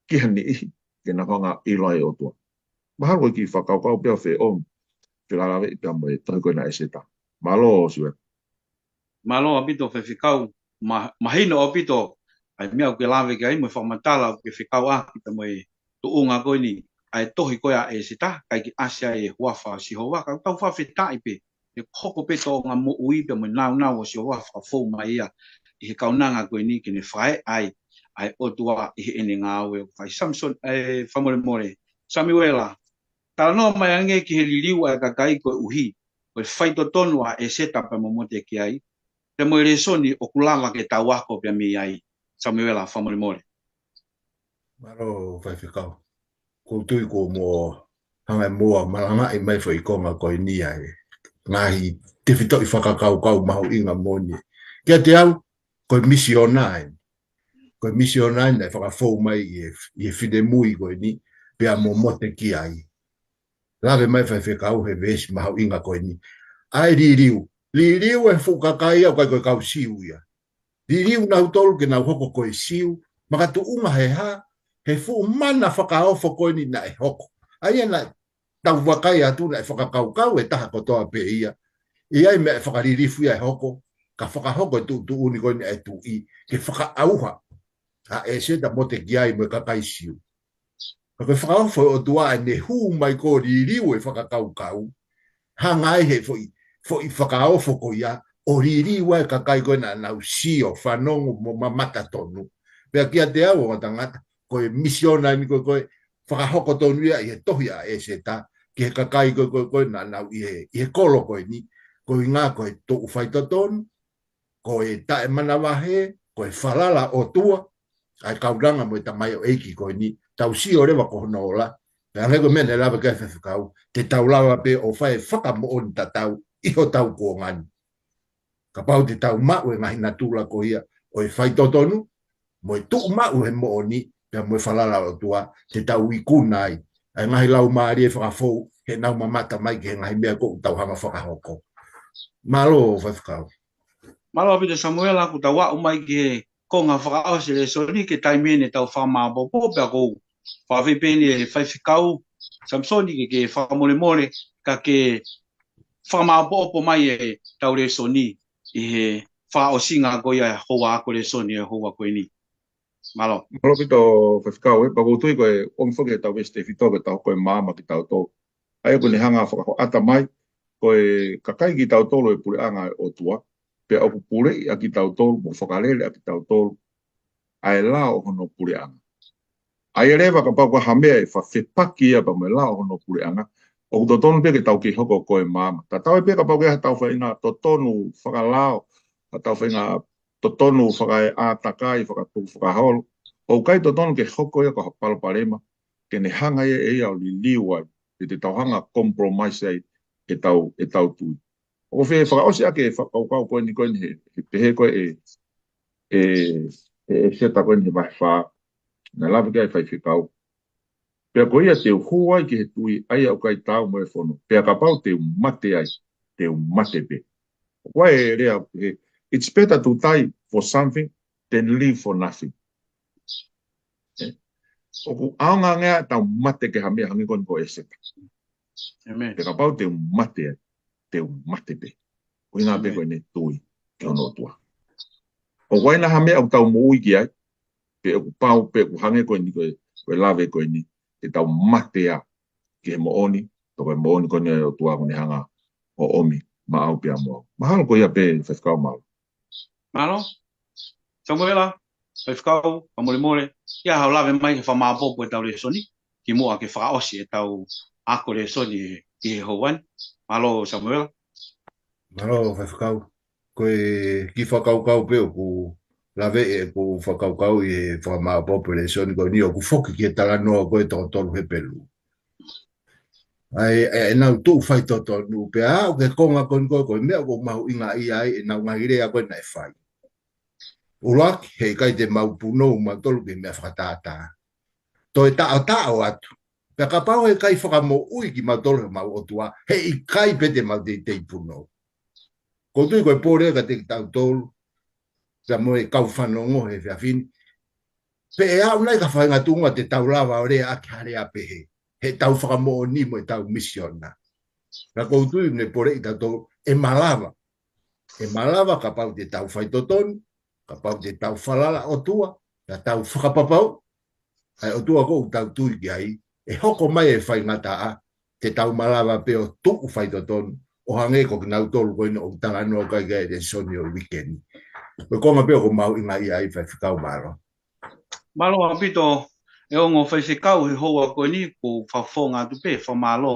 Ki ha niʻihi, ke nau hanga ʻo ʻilo ai e ʻOtua. Mahalo ko e kiʻi fakakaukau pē ʻo feʻomi, felāveʻi pea mo e tohi ko ē ʻa ʻEseta. Mālō, Siuela. Mālō ʻaupito faifekau, ma-, mahino ʻaupito ʻa e meʻa ʻoku ke lave ki ai mo e fakamatala ʻoku ke fekauʻaki pea mo e tuʻunga ko eni ʻa e tohi ko ē ʻa ʻEseta, ʻikai ke ʻasi ai e huafa ʻo Sihova, ka tau fakafetaʻi pē, ʻe hoko pē tōʻonga moʻui pea mo e nāunau ʻo Sihova fakafou mai ia ʻi he kaunanga ko eni ke ne fai ai ʻa e ʻOtua ʻi heʻene ngāue ʻoku fai. Samisoni, ʻe, fakamolemole. Samiuela, talanoa mai ange ki he liliu ʻa e kakai koeʻuhi ko e faitotonu ʻa ʻEseta pea mo Motekiai, pea mo e lēsoni ʻoku lava ke tau ako pea mei ai. Samiuela, fakamolemole. Mālō faifekau. Ko u tui kuo mo hanga ʻe moa malangaʻi mai foʻi konga ko eni ʻa e ngaahi tefitoʻi fakakaukau mahuʻinga moʻoni. Kiate au, ko e misiona eni. Ko e misiona eni naʻe fakafou mai ʻi he, ʻi he finemui ko eni, pea mo Motekiai. Lave mai faifekau he veesi mahuʻinga ko eni. ʻA e liliu. Liliu e fuʻu kakai ʻoku ʻikai ko e kau Siu ia. Liliu nautolu ke nau hoko ko e Siu, makatuʻunga he hā, he fuʻu mana fakaofo ko eni naʻe hoko. ʻA ia naʻe tau vakai atu naʻe fakakaukau e taha kotoa pē ia. ʻI ai meʻa ʻe fakalilifu ia ʻe hoko, ka fakahoko e tuʻutuʻuni ko eni ʻa e tuʻi, ke fakaʻauha ʻa ʻEseta, Motekiai mo e kakai Siu. Ka ko e fakaofo ʻo e ʻOtua ʻene hū mai ko e liliu e fakakaukau, hanga ai he foʻi, foʻi fakaofo ko ia, ʻo liliu ai e kakai ko ē naʻa nau sio, fanongo mo mamata tonu. Pea kiate au ongo tangata, ko e misiona eni ko ē, ko e fakahoko tonu ia ʻi he tohi ʻa ʻEseta, ki he kakai ko ē, ko ē, ko ē naʻa nau ʻi he, ʻi he kolo ko eni, ko e ʻuhinga ko e tuʻu faitotonu, ko e taʻemanavahē, ko e falala ʻOtua, ʻa e kaunanga mo e tamaioʻeiki ko eni, tau sio leva ko hono ola, pea hangē ko e meʻa naʻe lave ki ai faifekau, te tau lava pē ʻo fai e fakamoʻoni tatau ʻi hotau kuonga ni. Kapau te tau maʻu e ngaahi natula ko ia, ʻo e faitotonu, mo e tuʻu maʻu he moʻoni, pea mo e falala ʻOtua, te tau ikuna ai ʻa e ngaahi laumālie fakafou, heʻenau mamata mai ki he ngaahi meʻa ʻoku tau hanga fakahoko. Mālō faifekau. Mālō ʻaupito Samiuela, kuo tau aʻu mai ki he konga fakaʻosi e lēsoni, ko e taimi eni ʻetau fakamāʻopoʻopo, pea ʻoku ou fakaafeʻi pē eni e faifekau Samisoni ke, ke fakamolemole, ka ke fakamāʻopoʻopo mai ʻetau lēsoni ʻi he fakaʻosinga ko ia e houa ako lēsoni e houa ko eni. Mālō. Mālō ʻaupito faifekau, ē, pea ʻoku ou tui ko e ʻomi foki ʻetau veesi tefito ke tau hoko e maama kitautolu. ʻA ia ʻoku ne hanga fakahoʻata mai, ko e kakai kitautolu e puleʻanga e ʻOtua. pea ʻoku puleʻi ʻa kitautolu, mo fakalele ʻa kitautolu ʻa e lao ʻo hono puleʻanga. ʻA ia leva kapau ko ha meʻa ʻe fefepaki ia pea mo e lao ʻo hono puleʻanga, ʻoku totonu pē ke tau kei hoko ko e maama. Tatau ai pē kapau ko e hā ʻetau faʻahinga totonu fakalao, hā ʻetau faʻahinga totonu fakaeʻātakai, fakatukufakaholo. ʻOku ʻikai totonu ke hoko ia ko ha palopalema, ke ne hanga ia ʻe ia ʻo liliu ai, pe te tau hanga ʻo compromise ai ʻetau, ʻetau tui. ʻOku ou fie fakaʻosi ʻaki e fakakaukau ko eni ko eni he, he pehē ko ē ʻe, ʻe, ʻe, ʻe Seta ko eni he vahe fā, naʻe lave ki ai e faifekau. Pea ko ia te u hū ai ki he tui ʻa ia ʻoku ʻikai taau mo e fono. Pea kapau te u mate ai, te u mate pē. ʻOku ʻi ai e lea ʻoku pehē, it's better to die for something than live for nothing. ʻE, ʻoku ʻaonga ange ʻetau mate ki ha meʻa hangē ko eni ko ē ʻa Seta. ʻĒmeni. Pea kapau te u mate ai, te u mate pē. ʻUhinga pē ko ʻene tui ki hono ʻOtua. ʻOku ʻi ai nai ha meʻa ʻoku tau moʻui ki ai, pe ʻoku pau, pe ʻoku hangē ko eni ko ē, ko e lave ko eni, te tau mate ā ki he moʻoni, toko e moʻoni ko eni ʻa e ʻOtua ʻoku ne hanga ʻo ʻomi maʻau pea mo au. Mahalo ko ia pē faifekau, mālō. Mālō. Samuela, faifekau, fakamolemole, ʻi ai haʻo lave mai he fakamāʻopoʻopo ʻetau lēsoni, kimuʻa ke fakaʻosi ʻetau ako lēsoni ʻi he houa ni. Mālō, Samuela. Mālō, faifekau. Ko e kiʻi fakakaukau pē ʻoku lave ʻeku fakakaukau ʻi he fakamāʻopoʻopo e lēsoni ko eni ʻoku foki ki he talanoa ko ē toko tolu Hepelū. ʻA e, ʻa e, ʻenau tuʻu faitotonu pea aʻu ki he konga ko eni ko ē, ko e meʻa ʻoku mahuʻingaʻia ai ʻenau ngaahi lea ko ē naʻe fai. ʻUluaki, heʻikai te mau punou mautolu ki he meʻa fakatātā. Toe taʻotaʻo atu. Pea kapau heʻikai fakamoʻui kimautolu ʻe homau ʻOtua, heʻikai pē te mau teitei punou. ʻOku ou tui ko e pole kiate kitautolu, pea mo e kau fanongo he efiafi ni. Pe ʻe aʻu nai ki ha faʻahinga tuʻunga te tau lava ʻo lea ʻaki ha lea pehē, heʻetau fakamoʻoni mo ʻetau misiona. Ka ʻoku ou tui ʻoku ne poleʻi kitautolu, ʻe malava. ʻE malava kapau te tau faitotonu, kapau te tau falala ʻOtua, ka tau fakapapauʻi ʻa e ʻOtua ʻoku tau tui ki ai, ʻe hoko mai e faingataʻa, te tau malava pē ʻo tuʻu faitotonu, ʻo hangē ko kinautolu ko eni ʻoku talanoa ki ai e lēsoni ʻo e uike ni. Ko e konga pē ʻoku mahuʻingaʻia ai, faifekau, mālō. Mālō ʻaupito e ongo faifekau he houa ko eni, ʻoku ou fakafofonga atu pē e fakamālō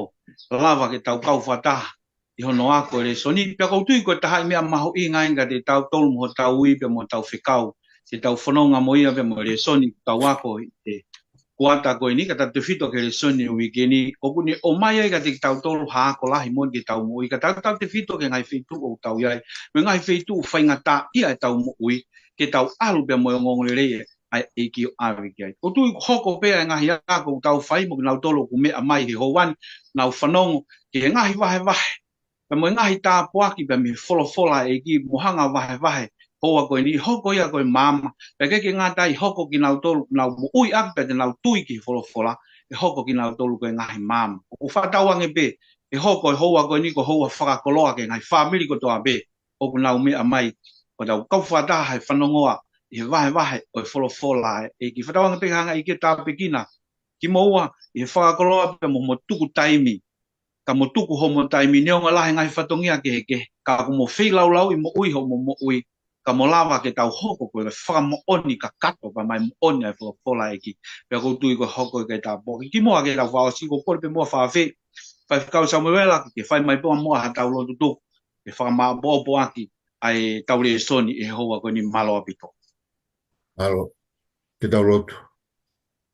lava ke tau kau fakataha ʻi hono ako e lēsoni. Pea ʻoku ou tui ko e taha e meʻa mahuʻinga ia kiate kitautolu mo hotau ui pea mo hotau fekau, ke tau fononga mo ia pea mo e lēsoni ʻoku tau ako ʻi he kuata ko eni, ka tautefito ki he lēsoni ʻo e uike ni, ʻoku ne ʻomai ai kiate kitautolu ha ako lahi moʻoni ki heʻetau moʻui, ka tautautefito ki he ngaahi feituʻu ʻoku tau ʻi ai, mo e ngaahi feituʻu faingataʻaʻia ʻetau moʻui, ke tau ʻalu pea mo e ongoongolelei ʻa e ʻEiki ʻo ʻave ki ai. ʻOku ou tui ʻoku hoko pē ʻa e ngaahi ako ʻoku tau fai mo kinautolu ʻoku meʻa mai he houa ni, nau fanongo ki he ngaahi vahevahe pea mo e ngaahi tāpuaki pea mei he folofola ʻa e ʻEiki, mo hanga vahevahe houa ko eni, hoko ia ko e maama. Pea ʻikai ke ngata ai, hoko kinautolu ʻoku nau moʻui ʻaki pea te nau tui ki he folofola, ʻe hoko kinautolu ko e ngaahi maama. ʻOku fakatauange pē ʻe hoko e houa ko eni ko e houa fakakoloa ki he ngaahi fāmili kotoa pē ʻoku nau meʻa mai, ʻo tau kau fakataha he fanongoa ʻi he vahevahe ʻo e folofola ʻa e ʻEiki. Fakatauange pē ke hanga ʻe he ʻEiki ʻo tāpuekina kimoua ʻi he fakakoloa pea mo homo tuku taimi, ka mo tuku homo taimi neongo e lahi e ngaahi fatongia kehekehe, ka ʻoku mo feilaulauʻi moʻui hoʻomo moʻui, ka mo lava ke tau hoko ko e fakamoʻoni kakato pea mo e moʻoni ʻa e folofola ʻa e ʻEiki. Pea ʻoku ou tui ko e hoko ia ko e tāpuaki. Kimuʻa ke tau fakaʻosi, ʻoku ou kole pē muʻa fafē, faifekau Samuela, ke ke fai mai pē muʻa haʻatau lotu tuku, ke fakamāʻopoʻopo ʻaki ʻa ʻetau lēsoni ʻi he houa ko eni, mālō ʻaupito. Mālō, ke tau lotu.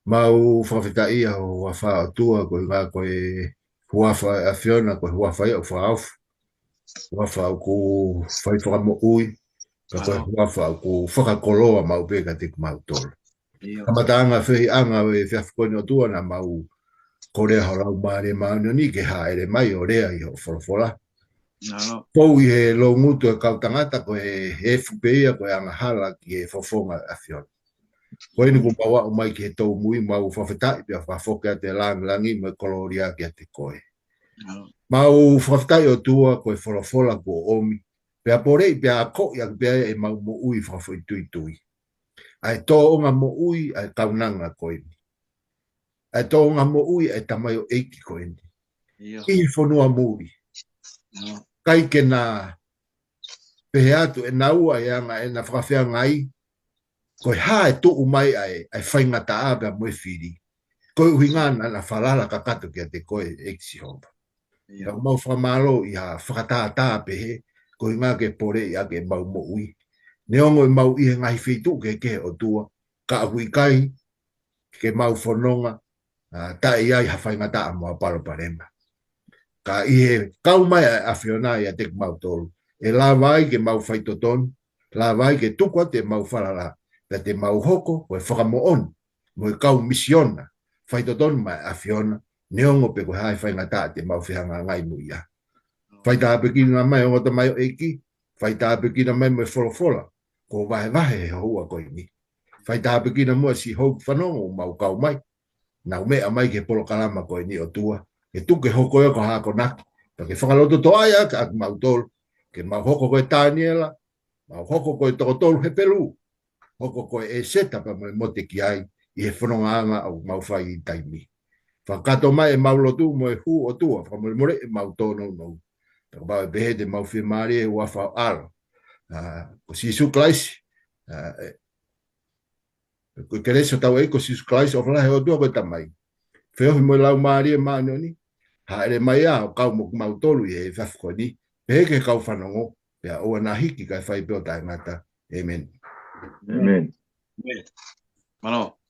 Mau fakafetaʻi ʻi ho huafa ʻOtua, koeʻuhi ko e huafa ʻa e ʻAfiona, ko e huafa ia ʻoku fakaofo. Huafa ʻoku fai fakamoʻui, ka ko e huafa ʻoku fakakoloa maʻu pē kiate kimautolu. ʻIo. Kamataʻanga fehiʻanga ʻo e efiafi ko eni ʻOtua, naʻa mau kole ʻa ho Laumālie Māʻoniʻoni ke hāʻele mai ʻo lea ʻi hoʻo folofola. Mālō. Pou ʻi he loungutu ʻo e kau tangata ko e efu pē ia ko e angahala ki he fofonga ʻo e ʻAfiona. Ko eni kuo mau aʻu mai ki he tōmui, mau fakafetaʻi pea fakafoki atu e lāngilangi mo e kolōlia kiate koe. Mālō. Mau fakafetaʻi ʻOtua ko e folofola kuo ʻomi, pea poleʻi pea akoʻi ʻaki pē ʻemau moʻui fakafoʻituitui. ʻA e tōʻonga moʻui ʻa e kaunanga ko eni. ʻA e tōʻonga moʻui ʻa e tamaioʻeiki ko eni. ʻIo. ʻI he fonua muli. ʻIo. ʻIkai ke na pehē atu ʻe naua ʻi he anga ʻena fakafeangai, ko e hā ʻe tuʻu mai ai ʻa e faingataʻa pea mo e fili. Ko e ʻuhinga naʻa na falala kakato kiate koe ʻEiki Sihova. Pea ʻoku mau fakamālō ʻi ha fakatātā pehē, ko e ʻuhinga ke poleʻi ʻaki ʻemau moʻui. Neongo ʻemau ʻi he ngaahi feituʻu kehekehe ʻOtua, ka ʻoku ʻikai ke mau fononga, ʻa, taʻe ʻi ai ha faingataʻa mo ha palopalema. Ka ʻi he kau mai ʻa e ʻAfiona ʻiate kimautolu, ʻe lava ai ke mau faitotonu, lava ai ke tuku atu ʻemau falala, pea te mau hoko ko e fakamoʻoni mo e kau misiona faitotonu maʻa e ʻAfiona, neongo pe ko e hā e faingataʻa te mau fehangahangai mo ia. Faitāpuekina mai ongo tamaioʻeiki, faitāpuekina mai mo e folofola kuo vahevahe he houa ko eni. Faitāpuekina muʻa siʻi houʻeiki fanongo ʻoku mau kau mai, nau meʻa mai ki he polokalama ko eni ʻOtua, ke tuku ke hoko ia ko ha akonaki, pea ke fakalototoʻa ia ʻaki kimautolu, ke mau hoko ko e Taniela, mau hoko ko e toko tolu Hepelū, hoko ko e ʻĒseta pea mo e Motekiai ʻi he fonongaʻanga ʻoku mau fai ʻi he taimi. Fakakakato mai ʻemau lotu mo e hū ʻOtua, fakamolemoleʻi ʻemau tōnounou. Pea kapau ʻe pehē te mau fiemālie ʻi he huafa ho ʻAlo, ʻa, ko Sīsū Kalaisi, ʻa, ʻe, ko e kelesi ʻa hotau ʻEiki ko Sīsū Kalaisi, ʻofa lahi ʻa e ʻOtua ko e Tamai, feohi mo e Laumālie Māʻoniʻoni, hāʻele mai ʻo kau mo kimautolu ʻi he efiafi ko eni, pehē ki he kau fanongo, pea ʻoua naʻa hiki kae fai pē ʻo taʻengata. ʻĒmeni. ʻĒmeni. Mālō.